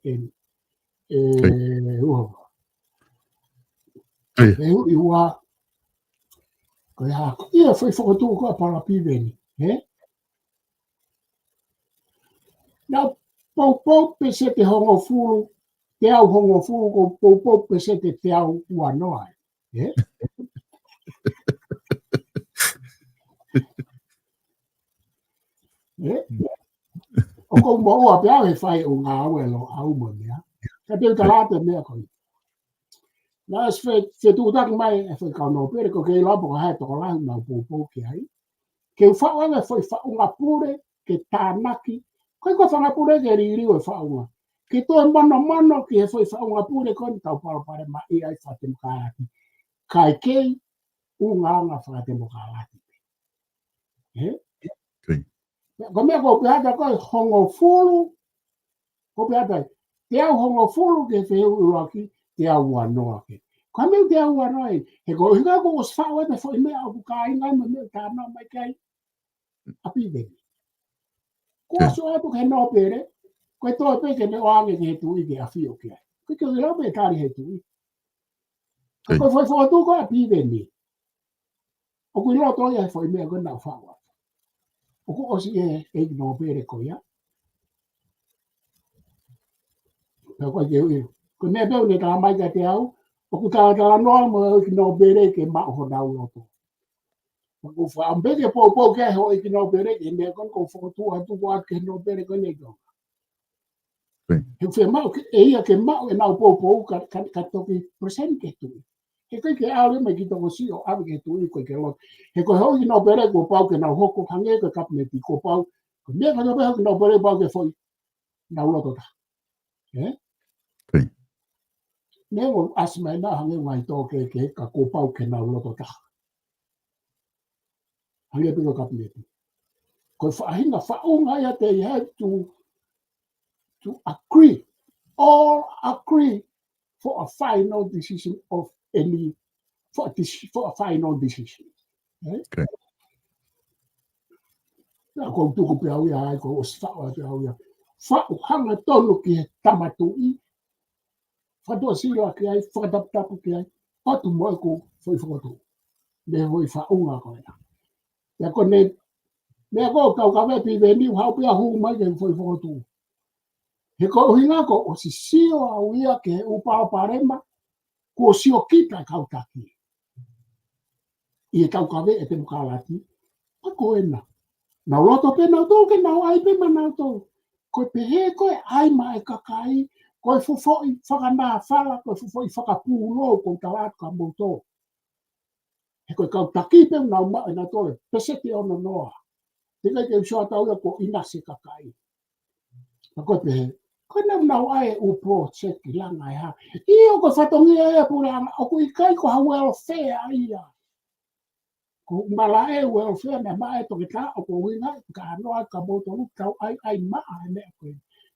ē, ē, ē, ua. Fehuʻi ua. Ko e hā, ko ia foʻi fokotuʻu ko ē ʻa Pala Piveni, ē? Naʻa poupou peseti hongofulu, teau hongofulu, ko e poupou peseti teau ua noa. Ē? Ē? ʻOku ou moʻua pē au he fai ʻo e ngāue ʻa Loʻau mo e meʻa. Ka te u tala atu e meʻa ko ia. Naʻe ʻosi fe-, fetuʻutaki mai e foʻi kau nōpele, ko e kei lava pē ko hai tokolahi naʻa nau poupou ki ai. Ke u faʻu ange foʻi faʻunga pule, ke tānaki, Ko e ko e fanga pule ke liliu e faʻunga. Ke toe monomono ki he foʻi faʻunga pule ko eni tau palopalemaʻi ai fakatemokalati. Kae kei ʻulungaanga fakatemokalati. Ē? Ko e meʻa ko u pehē atu ko e hongofulu, ko u pehē atu, teau hongofulu ke fehuʻi ʻaki, teau uanoa ke. Ko e meʻa teau uanoa ē, he ko e ʻuhinga ko ʻosi faʻu atu e foʻi meʻa ʻoku kāinga mo e meʻa tā nau mai kai. ʻA Piveni. Ko ʻosi ʻoatu ke he nōpele, ko e toe pē ke ne ʻoange ke he tuʻi ke ʻafio ki ai. Ko e ke lau pē tali he tuʻi. Ko e foʻi fokotuʻu ko ē ʻa Piveni. ʻOku ʻi loto ia he foʻi meʻa ko ē naʻu faʻu atu. ʻOku ʻosi ʻe, ʻe ʻEiki Nōpele ko ia. Pea ko e ke ui. Ko e meʻa pē ʻoku ne talamai kiate au, ʻoku talatalanoa mo e ʻEiki Nōpele ke maʻu honau loto. Pea ko u faʻa pē ke poupou ki ai ho ʻEiki Nōpele, ke meʻa ko ē ko u fokotuʻu atu ko ē ke Nōpele ko eni ʻi Tonga. He ʻoku fiemaʻu ke, ʻe ia ke maʻu ʻenau poupou ka, ka, ka toki present ke tuʻi. He ʻikai ke ʻalu mai ki tokosiʻi ʻo ʻave ke tuʻi ko e ke loto. He ko e ʻEiki Nōpele kuo pau ke nau hoko hangē ko e kapineti kuo pau. Ko e meʻa ko ē pē ʻEiki Nōpele pau ke foʻi nau loto taha. Ē? Meʻa ʻoku ʻasi mai na hangē ngaahi tō ke, ke ka kuo pau ke nau loto taha. Hangē pē ko e kapineti. Ko e faʻahinga faʻunga ia they have to, to agree, all agree for a final decision of any, for a deci-, for a final decision. Ē? Ko u tuku pē au ia ai, ko u ʻosi faʻu atu au ia. Faʻu hangatonu ki he tama tuʻi, fakatuʻasino ki ai, fakataputapu ki ai, ʻoatu mo ʻeku foʻi fokotuʻu. Mei he foʻi faʻunga ko ena. Pea ko eni, meʻa ko e taukaveʻi Piveni, ʻoku haʻu pē ʻo hū mai ki he foʻi fokotuʻu. He ko e ʻuhinga ko ʻosi sio au ia ki he ʻū palopalema, kuo sio kita e kau taki. ʻI he taukaveʻi e temokalati, pea ko ena. Nau loto pē nautolu ke nau ʻai pē maʻanautolu. Ko e pehē ko e ʻai maʻa e kakai, ko e fuʻu foʻi fakanāfala, ko e fuʻu foʻi fakapūlou, ko u tala atu kia moutolu. He ko e kau taki pē nau maʻu ʻenautolu, peseti ono noa. Teʻeki ke u sio atu au ia kuo ʻinasi e kakai. Pea ko e pehē, ko e nau nau ʻai e ʻū project ki langa e hā. ʻIo ko e fatongia ia puleʻanga, ʻoku ʻikai ko ha welfare ia. Ko e malaʻe welfare meʻa maʻa e toketā ʻoku ʻuhinga, ka noa kia moutolu tau ʻai, ʻai maʻa e meʻa ko ē.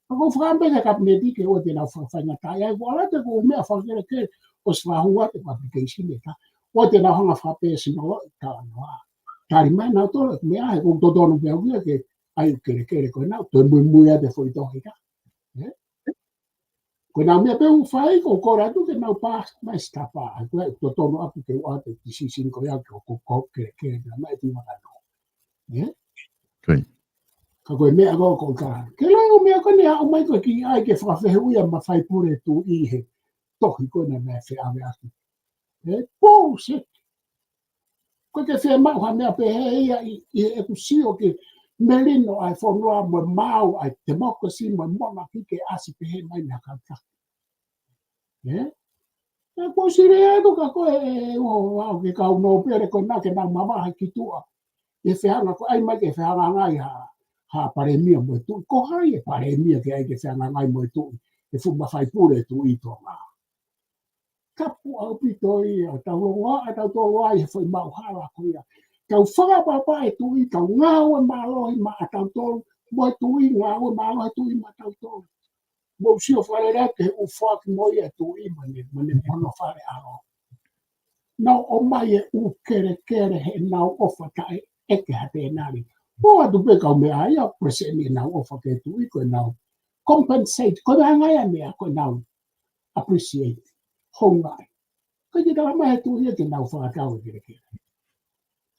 Pea ko u fakaʻamu pē ki he kapineti ke ʻoua te nau fakafaingataʻaʻia, ko ala te ko e meʻa fakakelekele, ʻosi fakahū atu e application ē ka. ʻOua te nau hanga fakapēsino ʻi talanoa. Tali mai nautolu, meʻa he ko u totonu pē au ia ke ʻai kelekele ko ena, toe muimui atu e foʻi tohi ka. Ē? Ko e nau meʻa pē ʻoku fai, ko u kole atu ke nau pass mai sitapa. ʻAi ko e totonu ʻaku ke u ʻoatu e decision ko ia ke u ko, ko kelekele, ke nau mai ti makano. Ē? Ka ko e meʻa ko, ko ka. Ke lau meʻa ko eni aʻu mai ko e kiʻi ʻai ke fakafehuʻia maʻa e faipule tuʻi he tohi ko ena naʻe feʻaveʻaki. Ē, bullshit. Ko e ke fiemaʻu ha meʻa pehē ia ʻi, ʻi heʻeku sio ki he melino ʻa e fonua mo e maau ʻa e democracy mo e monarchy ke ʻasi pehē mai mei ha kau taki. Ē? Ē, ko u sio atu ka ko e, ʻe, ʻo, ʻo, ke kau nōpele ko ena ke nau mavahe ki tuʻa. ʻE fehangahangai mai ke fehangahangai ha, ha palēmia mo e tuʻi. Ko hai e palēmia ke ʻai ke fehangahangai mo e tuʻi? ʻE fuʻu mafaipule tuʻi Tonga. Tapu ʻaupito ia, tau longoaʻa tautolu ai he foʻi maʻuhala ko ia. Tau fakaʻapaʻapa e tuʻi, tau ngāue mālohi maʻatautolu, mo e tuʻi ngāue mālohi e tuʻi maʻatautolu. Mou sio fakalelei ki he ʻū foaki mo ia e tuʻi mo ʻene, mo ʻene mono fale ʻalo. Nau ʻomai e ʻū kelekele heʻenau ʻofa taʻeʻeke ha penali. ʻOatu pē kau meʻa ia, present ʻenau ʻofa ki he tuʻi ko ʻenau compensate, ko e anga ia meʻa ko ʻenau appreciate. Houngaʻi. Ka ke talamai he tuʻi ia ke nau fakatau e kelekele.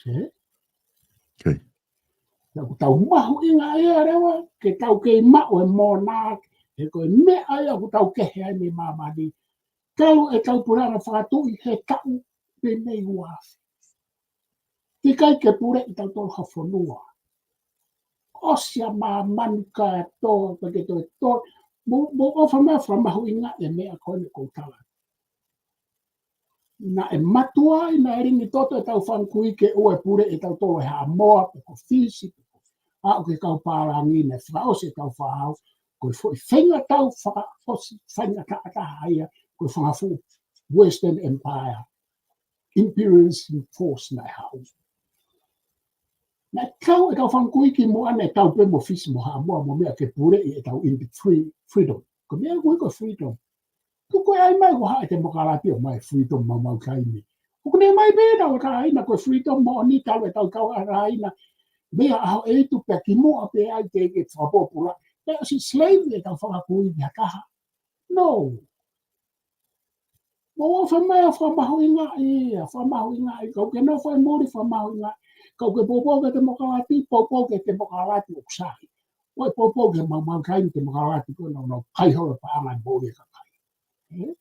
Ē? Pea ʻoku tau mahuʻinga ia leva, ke tau kei maʻu e monarchy, he ko e meʻa ia ʻoku tau kehe ai mei māmani. Talu ʻetau puleʻanga fakatuʻi he taʻu pē mei ua afe. ʻIkai ke puleʻi tautolu ha fonua. ʻOsi ʻa māmani kātoa, pea ke toe toe. Mou, mou ʻofa mai fakamahuʻingaʻi e meʻa ko eni ko u tala. Naʻe matuʻuaki, naʻe lingi toto ʻetau fanga kui ke ʻoua ʻe puleʻi tautolu ʻe Haʻamoa, pe ko Fisi, pe ko aʻu ki he kau pālangi naʻe fakaʻosi e kau faʻao, ko e foʻi feingatau fakaʻosi faingataʻa taha ia, ko e fanga fuʻu Western Empire, imperialism force naʻe haʻu. Naʻe kau e kau fanga kui kimuʻa naʻe tau pē mo Fisi mo Haʻamoa mo meʻa ke puleʻi ʻetau indi free, freedom. Ko e meʻa ʻoku ui ko e freedom. Tuku ai mai ko e hā e temokalati ʻo mai freedom maumau taimi. ʻOku ne ʻomai pē ʻetau kāinga ko e freedom moʻoni talu ʻetau kau ʻa e kāinga. Meia ʻAho ʻEitu pea kimuʻa pē ai ke, ke fakapōpula. Pea ʻosi slave ʻetau fanga kui ki ha taha. No. Mo ʻo fai mai ʻa e fakamahuʻingaʻi ia, fakamahuʻingaʻi. Ka ʻoku ke nofo ʻi muli fakamahuʻingaʻi. Ka ʻoku ke poupou ki he temokalati, poupou ki he temokalati ʻoku sai. ʻOua ʻe poupou ki he maumau taimi temokalati ko ē naʻa nau kai holo paʻanga ʻi he moʻui ʻa e kakai. Ē?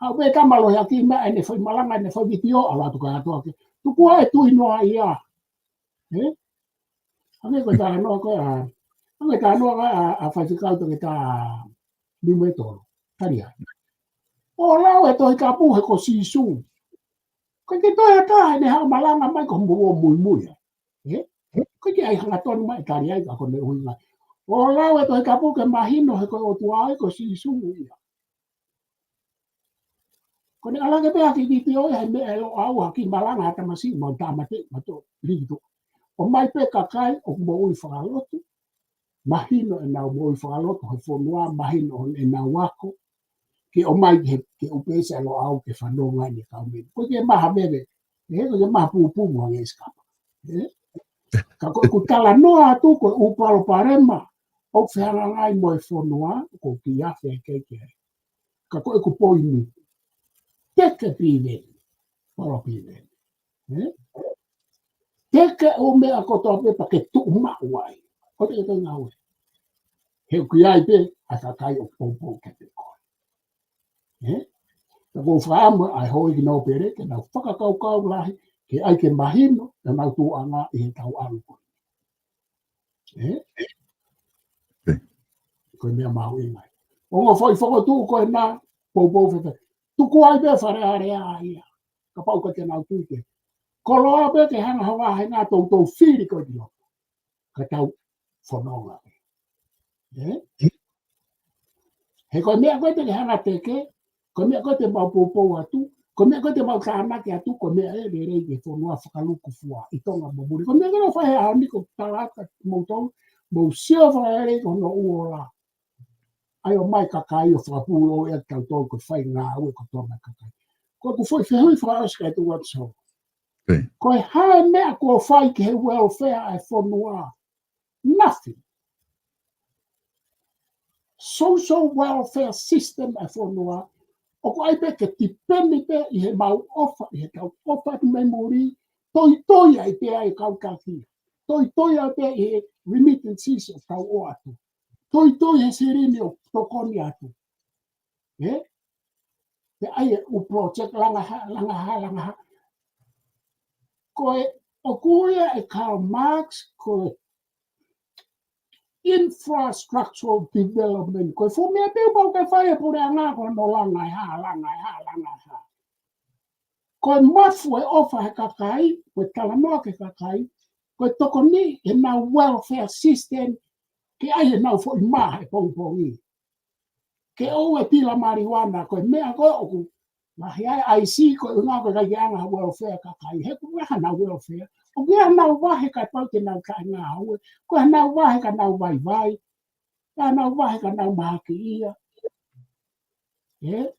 Haʻu pē tama lohiakiʻi mai ʻene fai malanga, ʻene fai vitiō, ʻalu atu kae ʻatu ake. Tuku ā e tui noa ia. Ē? Hangē ko e talanoa ko ē ʻa, hangē ko e talanoa ko ē ʻa, ʻa Faifekau Toketā Niumaitolo. Tali ai. ʻO lau e Tohi Tapu he ko Sīsū. Ko e ke toe ata ʻene haʻu malanga mai ko mou muimui ai. Ē? Ko e ke ʻai hangatonu mai tali ai ka ko e meʻa ʻuhinga. ʻO lau e Tohi Tapu ke mahino he ko e ʻOtua ai ko Sīsū ia. Ko ʻene ʻalu ake pē ha kiʻi vitiō ia he meʻa ʻe Loʻau ha kiʻi malanga ha tamasiʻi mau tāmateʻi mau tō liki tuʻa. ʻOmai pē kakai ʻoku moʻui fakalotu. Mahino ʻenau moʻui fakalotu he fonua, mahino ʻenau ako. Ke ʻomai ke, ke ʻupesi ʻa Loʻau ke fanongo ai ʻene kau meni. Ko e ke maha veve, ē, ko e ke maha pūpū mo hangē ʻe Sikapa. Ē? Ka ko ʻeku talanoa atu ko e ʻū palopalema ʻoku fehangahangai mo e fonua, ʻoku kiʻi afe ke ke. Ka ko ʻeku poini. Teke pīveni. Palo pīveni. Ē? Teke ʻū meʻa kotoa pē pea ke tuʻu maʻu ai. Ko e teke ngāue. He ʻoku ʻi ai pē ʻa e kakai ʻoku poupou kiate koe. Ē? Ka ʻoku ou fakaʻamu ʻa e houʻeiki nōpele ke nau fakakaukau lahi, ke ʻai ke mahino, ke nau tuʻanga ʻi he tau ʻalu ko ē. Ē? Ē. Ko e meʻa mahuʻinga ia. Ongo foʻi fokotuʻu ko ena, poupou fefeka. Tuku ai pē Fale Alea ia. Kapau ko e ke nau tui ke. Koloa pē ke hanga ha vāhenga toutou fili ko e ki loto. Ka tau fononga. Ē? He ko e meʻa ko ē te ke hanga teke, ko e meʻa ko ē te mau poupou atu, ko e meʻa ko ē te mau tānaki atu, ko e meʻa ʻe lelei ke fonua fakalukufua ʻi Tonga mo muli. Ko e meʻa ko ē ʻoku fai he ʻaho ni ko e tala atu kiate kimoutolu, mou sio fakalelei ki hono ʻū ola. ʻAi ʻomai kakai ʻo fakapūlou ʻiate kitautolu ko e fai ngāue kotoa mai kakai. Ko ʻeku foʻi fehuʻi fakaʻosi kae tuku atu Solo. Ko e hā e meʻa kuo fai ki he welfare ʻa e fonua? Nothing. Social welfare system ʻa e fonua, ʻoku ʻai pē ke tipeni pē ʻi he mau ʻofa, ʻi he tau ʻofa atu mei muli, toitoi ai pē ʻa e kau taki. Toitoi ai pē ʻi he remittances ʻoku tau ʻoatu. Toitoi he silini ʻoku tokoni atu. Ē? Pea ʻai e ʻū project langa hā, langa hā, langa hā. Ko e, ʻoku ui ia ʻe Karl Marx, ko e infrastructural development. Ko e fuʻu meʻa pē ʻoku pau ke fai ʻe he puleʻanga ko hono langa e hā, langa e hā, langa e hā. Ko e mafu e ʻofa he kakai, ko e talanoa ki he kakai, ko e tokoni ʻenau welfare system, ke ʻai ʻenau foʻi mā he pongipongi. Ke ʻoua ʻe tila marijuana, ko e meʻa ko ē ʻoku lahi ai ʻaisi, ko e ʻuhinga ko e ʻikai ke ʻi ai ha welfare kakai, he ʻoku ʻi ai hanau welfare. ʻOku ʻi ai hanau vahe kae pau ke nau taʻengāue, ko e hanau vahe ka nau vaivai, ka nau vahe ka nau mahakiʻia. Ē?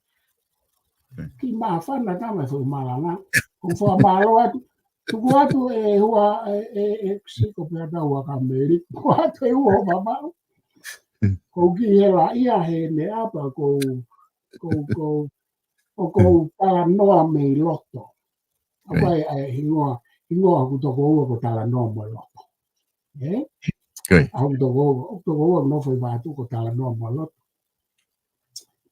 Kiʻi māfana tama e foʻi malanga. ʻOku ou fakamālō atu. Tuku atu e hua, e, e, e, siko pea tau a ka meli. Tuku atu e hua o Mamaʻo. ʻOku ou kiʻi hela ia he meʻa pea ʻoku ou, ʻoku ou, ʻoku ou, ʻoku ou talanoa mei loto. ʻA ko e, e, hingoa, hingoa ʻoku toko ua ko e talanoa mo e loto. Ē? ʻA ʻoku toko ua, ʻoku toko ua nofo ʻi Vaʻatu ko e talanoa mo e loto.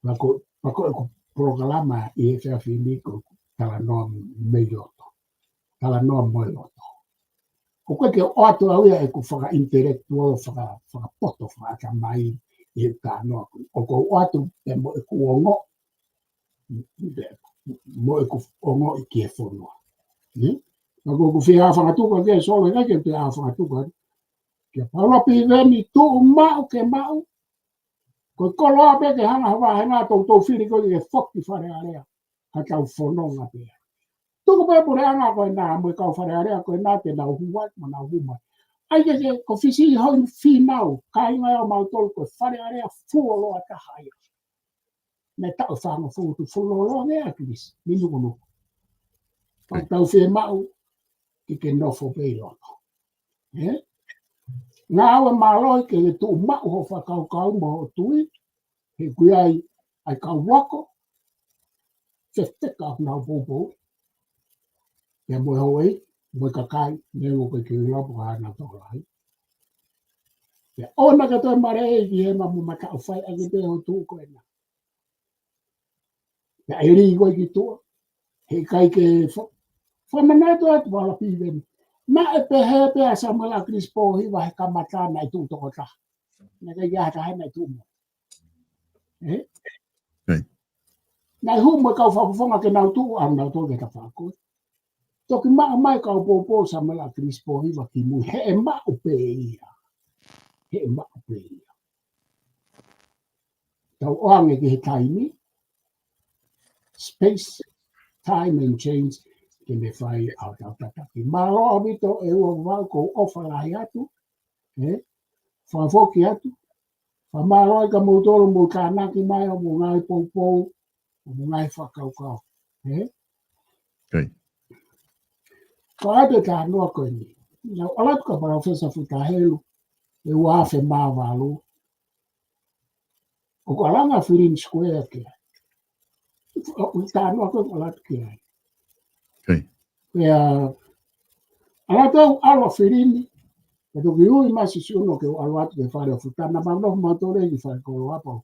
Pea ko, pea ko ʻeku polokalama ʻi he efiafi ni ko e talanoa mei loto. Talanoa mo e loto. ʻOku ʻikai ke ʻoatu au ia ʻeku faka-intellectual, faka-, fakapoto, fakaʻatamai ʻi he talanoa. ʻOku ou ʻoatu pē mo ʻeku ongo, mo ʻeku ongoʻi ki he fonua. Ni? Pea ko ʻeku fie ʻā fakatuka ke Solo, ʻikai ke te ʻā fakatuka. Kia Paula Piveni, tuʻu maʻu ke maʻu. Ko e koloa pē ke hanga ha vahenga toutou fili ko e ke foki Fale Alea. Ka tau fononga pē. Tuku pē puleʻanga ko ena mo e kau Fale Alea ko ena te nau hū atu mo nau hū mai. ʻAi ke ke ko Fisi hoi finau, kāinga ʻo mautolu ko e Fale Alea fuoloa taha ia. Naʻe taʻu fanga futu fuoloa nge at least, mi nuku nuku. Pau tau fiemaʻu, ke ke nofo pē ʻi loto. Ē? Ngāue mālohi ke ke tuʻu maʻu ho fakakaukau mo ho tui, he ʻoku ʻi ai ʻa e kau ako, fefeka ʻoku nau poupou, pea mo e houʻeiki, mo e kakai, neongo ko e ke ila po ka ana tokolahi. Pea ʻoua naʻa ke toe maleʻi ki he ma mo mataʻu fai ake pē ho tuʻu ko ena. Pea ʻe lī ko e ki tuʻa, he ʻikai ke fa-, fakamanatu atu Paula Piveni. Naʻe pehē pē ʻa Samuela ʻAkilisi Pōhiva he kamata naʻe tuʻu tokotaha. Naʻe ʻikai ke ʻi ai ha taha naʻe tuʻu mo. Ē? Naʻe hū mo e kau fakafofonga ke nau tuʻu, ʻa nau tuʻu ke ta fako. Toki maʻu mai kau poupou Samuela ʻAkilisi Pōhiva ki mui, he ʻe maʻu pē ia. He ʻe maʻu pē ia. Tau ʻoange ki he taimi, space, time and change, ke ne fai ʻa hotau tataki. Mālō ʻaupito ʻEua Vavau, ʻoku ou ʻofa lahi atu, ē? Fakafoki atu. Fakamālō ai kia moutolu mou tānaki mai ʻo mou ngaahi poupou, ʻo mou ngaahi fakakaukau. Ē? Ko ʻete talanoa ko eni. Naʻa ku ʻalu atu kia Palōfesa Futa Helu, ʻi he ua afe mā valu. ʻOku ʻalu ange ʻa Filini Square ki ai. ʻOku talanoa ko ʻeku ʻalu atu ki ai. Pea, ʻalu atu ʻeku ʻalu ʻa Filini, pea toki ui mai Siosiua ke u ʻalu atu ki he fale ʻo Futa, naʻa mau nofo mautolu ʻi he fale koloa pau.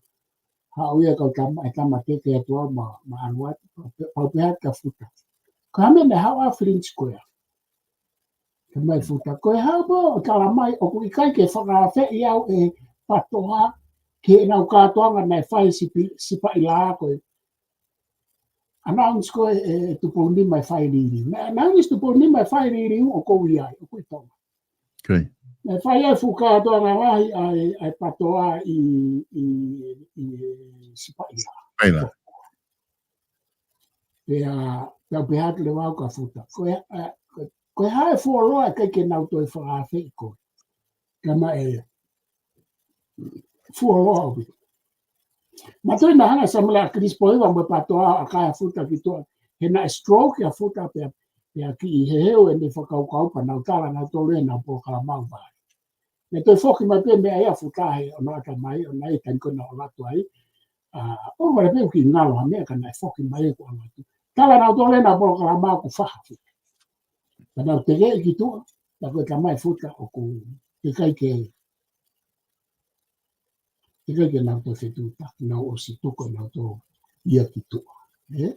Haʻu ia kau tama, e tama teke atu au ma, ma ʻalu atu, pau pē, pau pē atu kia Futa. Ka me ne haʻu ʻa Filini Square. Ke mai Futa, ko e hā pē ʻo tala mai, ʻoku ʻikai ke fakaafeʻi au ʻe Patoa, ki heʻenau kātoanga naʻe fai sipi, sipaʻi lā ko e. Announce ko e, e Tupou Nima e fai liliu. Naʻe announce Tupou Nima e fai liliu ʻoku ou ʻi ai, ʻoku ou ʻi Tonga. Naʻe fai ai fuʻu kātoanga lahi ʻa e, ʻa e Patoa ʻi, ʻi, ʻi, ʻi sipaʻi lā. Pea, pea u pehē atu leva au kia Futa. Ko e, ʻa, ko, ko e hā e fuoloa ʻikai ke nau toe fakaafeʻi koe. Ka ma e fuoloa ʻaupito. Ma tui naʻa hanga ʻe Samuela ʻAkilisi Pōhiva mo e Patoa ʻo ʻakae ʻa Futa ki tuʻa. He naʻe stroke ʻa Futa pea, pea kiʻi heheu ʻene fakakaukau pea nau tala nautolu ʻenau polokalama ʻo vale. Naʻe toe foki mai pē meʻa ia ʻa Futa he ʻoku nau ʻatamai, ʻo nai taniko na ʻo ʻalu atu ai. ʻA, ʻoku vale pē ʻoku kiʻi ngalo ha meʻa ka naʻe foki mai ʻeku ʻalu atu. Tala nautolu ʻenau polokalama ʻoku faha Futa. Pea nau tekeʻi ki tuʻa, pea ko e tala mai ʻe Futa ʻoku teʻeki ai ke, teʻeki ai ke nau toe fetuʻutaki, nau ʻosi tuku ʻenau tō ia ki tuʻa. Ē?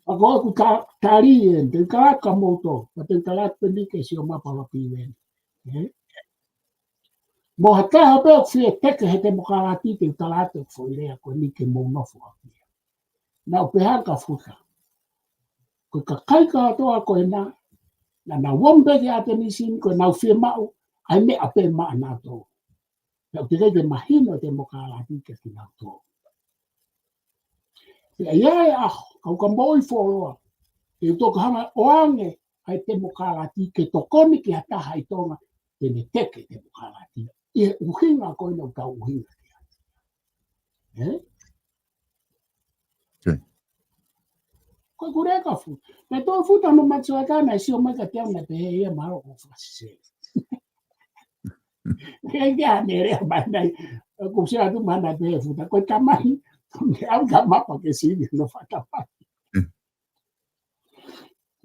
ʻA ko ʻeku ta-, tali eni, te u tala atu kia moutolu, pea te u tala atu pē ni kia Siosiua Paula Piveni. Ē? Mo ha taha pē ʻoku fie teke he temokalati te u tala atu ʻeku foʻi lea ko eni ke mou nofo ʻaki ia. Naʻa ku pehē ange kia Futa. Ko e kakai kātoa ko ena, naʻa nau ō mai pē ki ʻAtenisi ni ko ʻenau fiemaʻu, ʻa e meʻa pē maʻanautolu. Naʻa ku teʻeki ke mahino e temokalati kia kinautolu. Pea ʻi ai ʻa e ʻaho, kau ka moʻui fuoloa. Te u toki hanga ʻo ʻoange ʻa e temokalati ke tokoni ki ha taha ʻi Tonga, te ne teke temokalati. ʻI he ʻuhinga ko ena ʻoku tau ʻuhinga ki ai. Ē? Ko e kule ka Futa. Naʻe toe Futa no Matsuaka naʻe sio mai kiate au naʻe pehē ia mahalo ʻoku ou fakasese. Ke ke ane lea mai nai. Ko u sio atu mai naʻe pehē Futa. Ko e tamai. Ko e au ka mapa ke sivi no fatamai.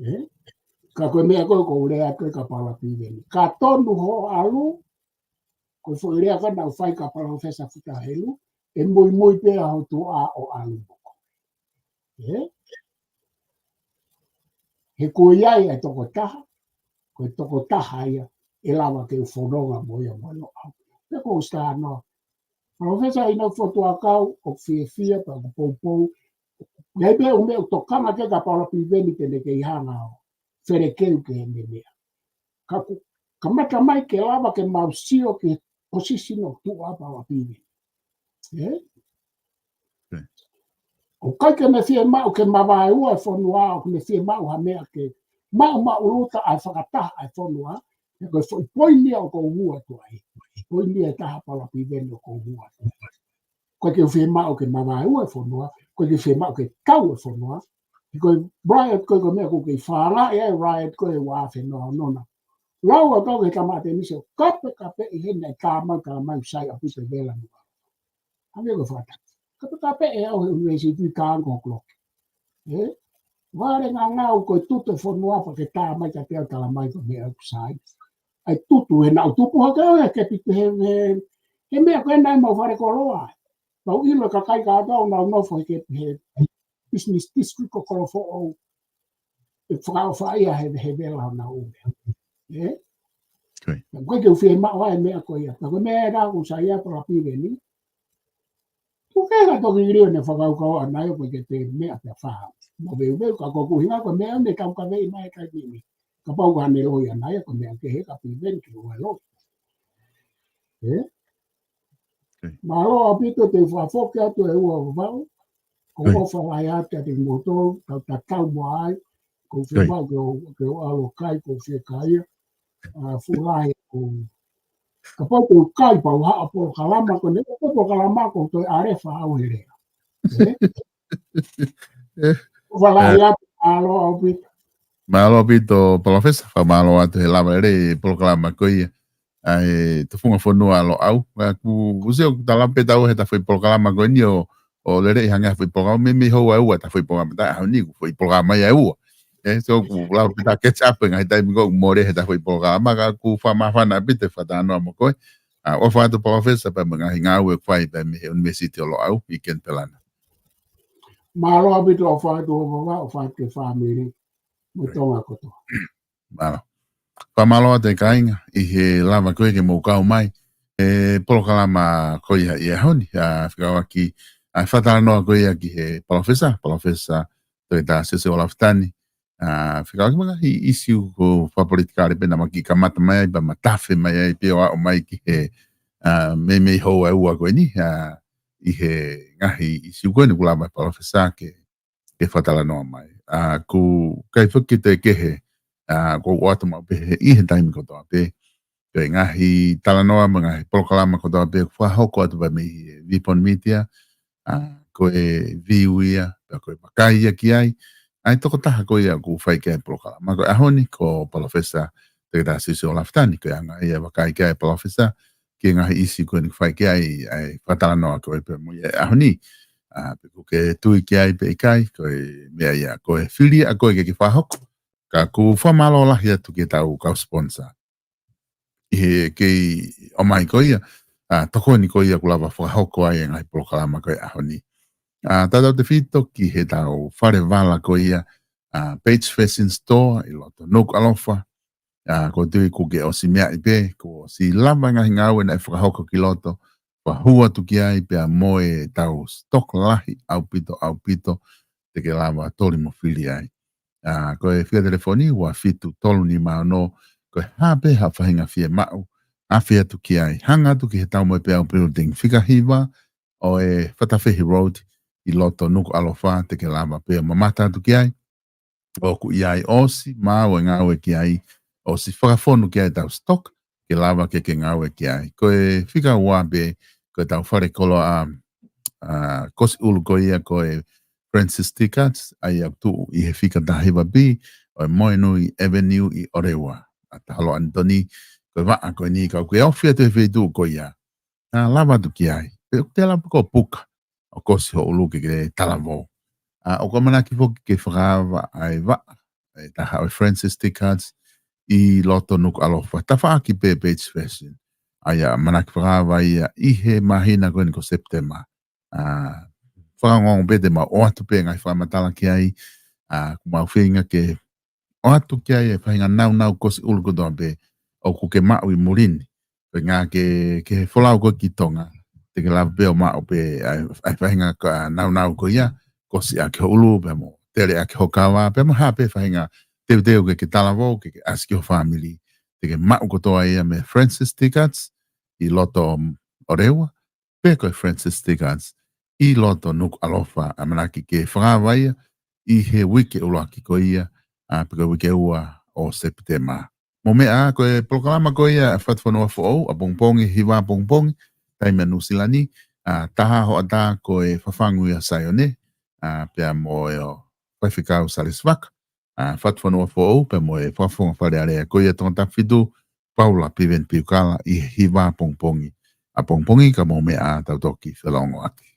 Ē? Ka ko e meʻa ko ē ʻoku ou lea atu kia Paula Piveni. Ka tonu hoʻo ʻalu, ko e foʻi lea ko ē naʻa ku fai kia Palōfesa Futa Helu, ʻe muimui pē ʻa ho tuʻa ʻo ʻalu mo koe. Ē? He ko ia ia e tokotaha, ko e tokotaha ia, ʻe lava ke u fononga mo ia mo e loʻau. Pea ko u sitā noa. Palōfesa ʻInoke Fotu ʻAkau, ʻoku fiefia, pea ʻoku poupou. ʻI ai pē ʻū meʻa ʻoku tokanga ki ai kia Paula Piveni te ne kei hanga ʻo felekeu ki he meʻa. Ka ʻoku kamata mai ke lava ke mau sio ki he position ʻo Tuʻa Palapīveni. ʻE? ʻOku ʻikai ke ne fiemaʻu ke mavaeua e fonua, ʻoku ne fiemaʻu ha meʻa ke maʻumaʻuluta ʻa e fakataha ʻa e fonua, he ko e foʻi poini ia ʻoku ou ua atu ai. Poini ia ʻe taha Palapīveni ʻoku ou ua atu ai. ʻOku ʻikai ke fiemaʻu ke mavaeua e fonua, ʻoku ʻikai ke fiemaʻu ke kau e fonua. He ko e riot ko ē ko e meʻa ʻoku kei fālaʻi ai e riot ko ē ʻa e fonua nona. Lau ʻa e kau ke tama te nisi ʻo kapekapeʻi heni ʻa e tama, tama ʻoku sai ʻaupito e vela nua. Hangē ko e fakataha. Kapekapeʻi ʻe au he university ka ango clock. ʻE? Vale ngangau ko e tutu e fonua pea ke tā mai ka te au tala mai ko e meʻa ʻoku sai. ʻAi tutu he naʻu tupu hake au he ke piki he, he, he meʻa ko ē naʻe mau fale koloa. Mau ʻilo e kakai ka tau nau nofo he ke he business district ʻo Kolofoʻou. ʻE fakaʻofaʻia he, he vela ʻo nau ʻume. ʻE? Ko ia. Ko e ke u fiemaʻu ai e meʻa ko ia. Ka ko e meʻa ʻe rā ʻoku sai ʻa Palapīveni. Ko e ke ka toki lio ne fakakaukau ʻana ia ko e ke te meʻa pea faha. Mo veuveu ka ko e ʻuhinga ko e meʻa ne tau ka vei mai kai mimi. Kapau ka ne loi ʻana ia ko e meʻa ke he ka Pīveni ke ua loi. ʻE? Okay. Mālō ʻaupito te u fakafoki atu e ua Vavao. Ko e ʻofa lahi atu kiate kimoutolu, tau tatau mo ai. Ko e fiemaʻu ke u, ke u ʻalu ʻo kai, ko e fiekaia. ʻA, fuʻu lahi ko. Kapau te u kai pea u haʻu ʻo polokalama, ko ʻene polokalama ko e toe ʻalefa au he lea. ʻE? ʻE? ʻOfa lahi atu, mālō ʻaupito. Mālō ʻaupito, Palōfesa, fakamālō atu he lava lelei e polokalama ko ia. ʻA e Tufunga Fonua ʻa Loʻau. ʻA, ʻoku, ʻoku ou sio ʻoku tala pē ʻetau he ta foʻi polokalama ko eni ʻo, ʻo lele ʻi hangē ha foʻi polokalama, meimei houa ʻe ua ta foʻi polokalama, ta ʻaho ni ʻoku foʻi polokalama ia ʻe ua. ʻE, so ʻoku lau pē ta catch up he ngaahi taimi ko ē ʻoku mole he ta foʻi polokalama, ka ʻoku fakamāfana ʻaupito e fakatalanoa mo koe. ʻA, ʻofa atu Palōfesa pea mo e ngaahi ngāue ʻoku fai pē mei he University ʻo Loʻau ʻi Kenipela na. Mālō ʻaupito, ʻofa atu ʻo Vavao, ʻofa atu ki he fāmili mo Tonga kotoa. Mālō. Fakamālō atu e kāinga ʻi he lava ko ē ke mou kau mai he polokalama ko ia ʻi he ʻaho ni, ʻa, fekauʻaki, ʻa, fakatalanoa ko ia ki he Palōfesa, Palōfesa Toketā Siosiua Lafitani, ʻa, fekauʻaki mo e ngaahi ʻīsiu ko ē fakapolitikale pē naʻa mau kiʻi kamata mai ai, pea mau tafe mai ai pē ʻo aʻu mai ki he, ʻa, meimei houa ʻe ua ko eni, ʻa, ʻi he ngaahi ʻīsiu ko eni ʻoku lava Palōfesa ke ke fakatalanoa mai. ʻA, ʻoku ʻikai foki ke toe kehe, ʻa, ʻoku ou ʻoatu maʻu pē he ʻi he taimi kotoa pē. Ko e ngaahi talanoa mo e ngaahi polokalama kotoa pē ʻoku fakahoko atu pē mei he Vipon Media, ʻa, ko e view ia, pea ko e vakai ia ki ai, ʻa e tokotaha ko ia ʻoku fai ki ai e polokalama. Ko e ʻaho ni ko Palōfesa Toketā Siosiua Lafitani, ko e anga ia e vakai ki ai Palōfesa, ki he ngaahi ʻīsiu ko eni ʻoku fai ki ai ʻa e fakatalanoa ko ē pea mo ia he ʻaho ni. ʻA, pe ʻoku ke tui ki ai pe ʻikai, ko e meʻa ia, ko e fili ʻa koe ke ke fakahoko. Ka ʻoku fakamālō lahi atu ki heʻetau kau sponsor ʻi he kei ʻomai ko ia, ʻa, tokoni ko ia ʻoku lava fakahoko ai e ngaahi polokalama ko ē he ʻaho ni. ʻA, tautautefito ki heʻetau fale vala ko ia, ʻa, Page Fashion Store ʻi loto Nukuʻalofa, ʻa, ʻoku ou tui ʻoku ke ʻosi meaʻi pē, kuo ʻosi lava e ngaahi ngāue naʻe fakahoko ki loto, fakahū atu ki ai pea mo ʻetau stock lahi ʻaupito, ʻaupito, te ke lava toli mo fili ai. ʻA, ko e fika telefoni ua fitu tolu nima ono, ko e hā pē ha faʻahinga fiemaʻu, afe atu ki ai, hanga atu ki heʻetau Moepeau Building fika hiva, ʻo e Fatafehi Road, ʻi loto Nukuʻalofa, te ke lava pē ʻo mamata atu ki ai. ʻOku ʻi ai ʻosi, maʻu e ngāue ki ai, ʻosi fakafonu ki ai ʻetau stock, ke lava ke ke ngāue ki ai. Ko e fika ua pē, ko ʻetau fale koloa, ʻa, kosi ʻulu ko ia ko e Francis Tickets, ʻa ia ʻoku tuʻu ʻi he fika taha hiva B, ʻo e Moenui Avenue ʻi ʻOreua. ʻA Tahaloa Anitoni, ko e vaʻa ko eni ka ʻoku ke ofi atu he feituʻu ko ia. Naʻa lava atu ki ai. Pe ʻoku te lava ko puka ʻo kosi ho ʻulu ke ke talavou. ʻA, ʻoku ʻamanaki foki ke fakaava ʻa e vaʻa ʻe taha ʻo e Francis Tickets ʻi loto Nukuʻalofa. Tafaʻaki pē Page Fashion. ʻA ia ʻamanaki fakaava ia ʻi he māhina ko eni ko September. ʻA, fakaongoongo pē te mau ʻoatu pē ngaahi fakamatala ki ai. ʻA, ʻoku mau feinga ke ʻoatu ki ai e faʻahinga naunau kosi ʻulu kotoa pē ʻoku ke maʻu ʻi muli ni. Ko e ʻuhinga ke, ke folau koe ki Tonga, te ke lava pē ʻo maʻu pē ʻa e, ʻa e faʻahinga ka naunau ko ia, kosi ʻaki ho ʻulu, pea mo tele ʻaki ho kava, pea mo ha pē faʻahinga teuteu ke ke talavou, ke ke ʻasi ki ho fāmili, te ke maʻu kotoa ia mei Francis Tickets ʻi loto ʻo Rewa, pe ko e Francis Tickets ʻi loto Nukuʻalofa. ʻAmanaki ke fakaava ia ʻi he uike ʻuluaki ko ia, ʻa, pe ko e uike ua ʻo Sepitema. Mou meʻa ā, ko e polokalama ko ia ʻa e Fatufonua Foʻou, ʻapongipongi, hiva ʻapongipongi, taimi ʻa Nuʻu Sila ni, ʻa, taha hoʻatā ko e Fafangu ʻia Saione, ʻa, pea mo e ʻo Faifekau Salesi Vaka, ʻa, Fatufonua Foʻou, pea mo e Fakafofonga Fale Alea ko ia Tongatapu fitu, Paula Piveni Piukala, ʻi he hiva ʻapongipongi, ʻapongipongi, ka mou meʻa ā, tau toki felongoaki.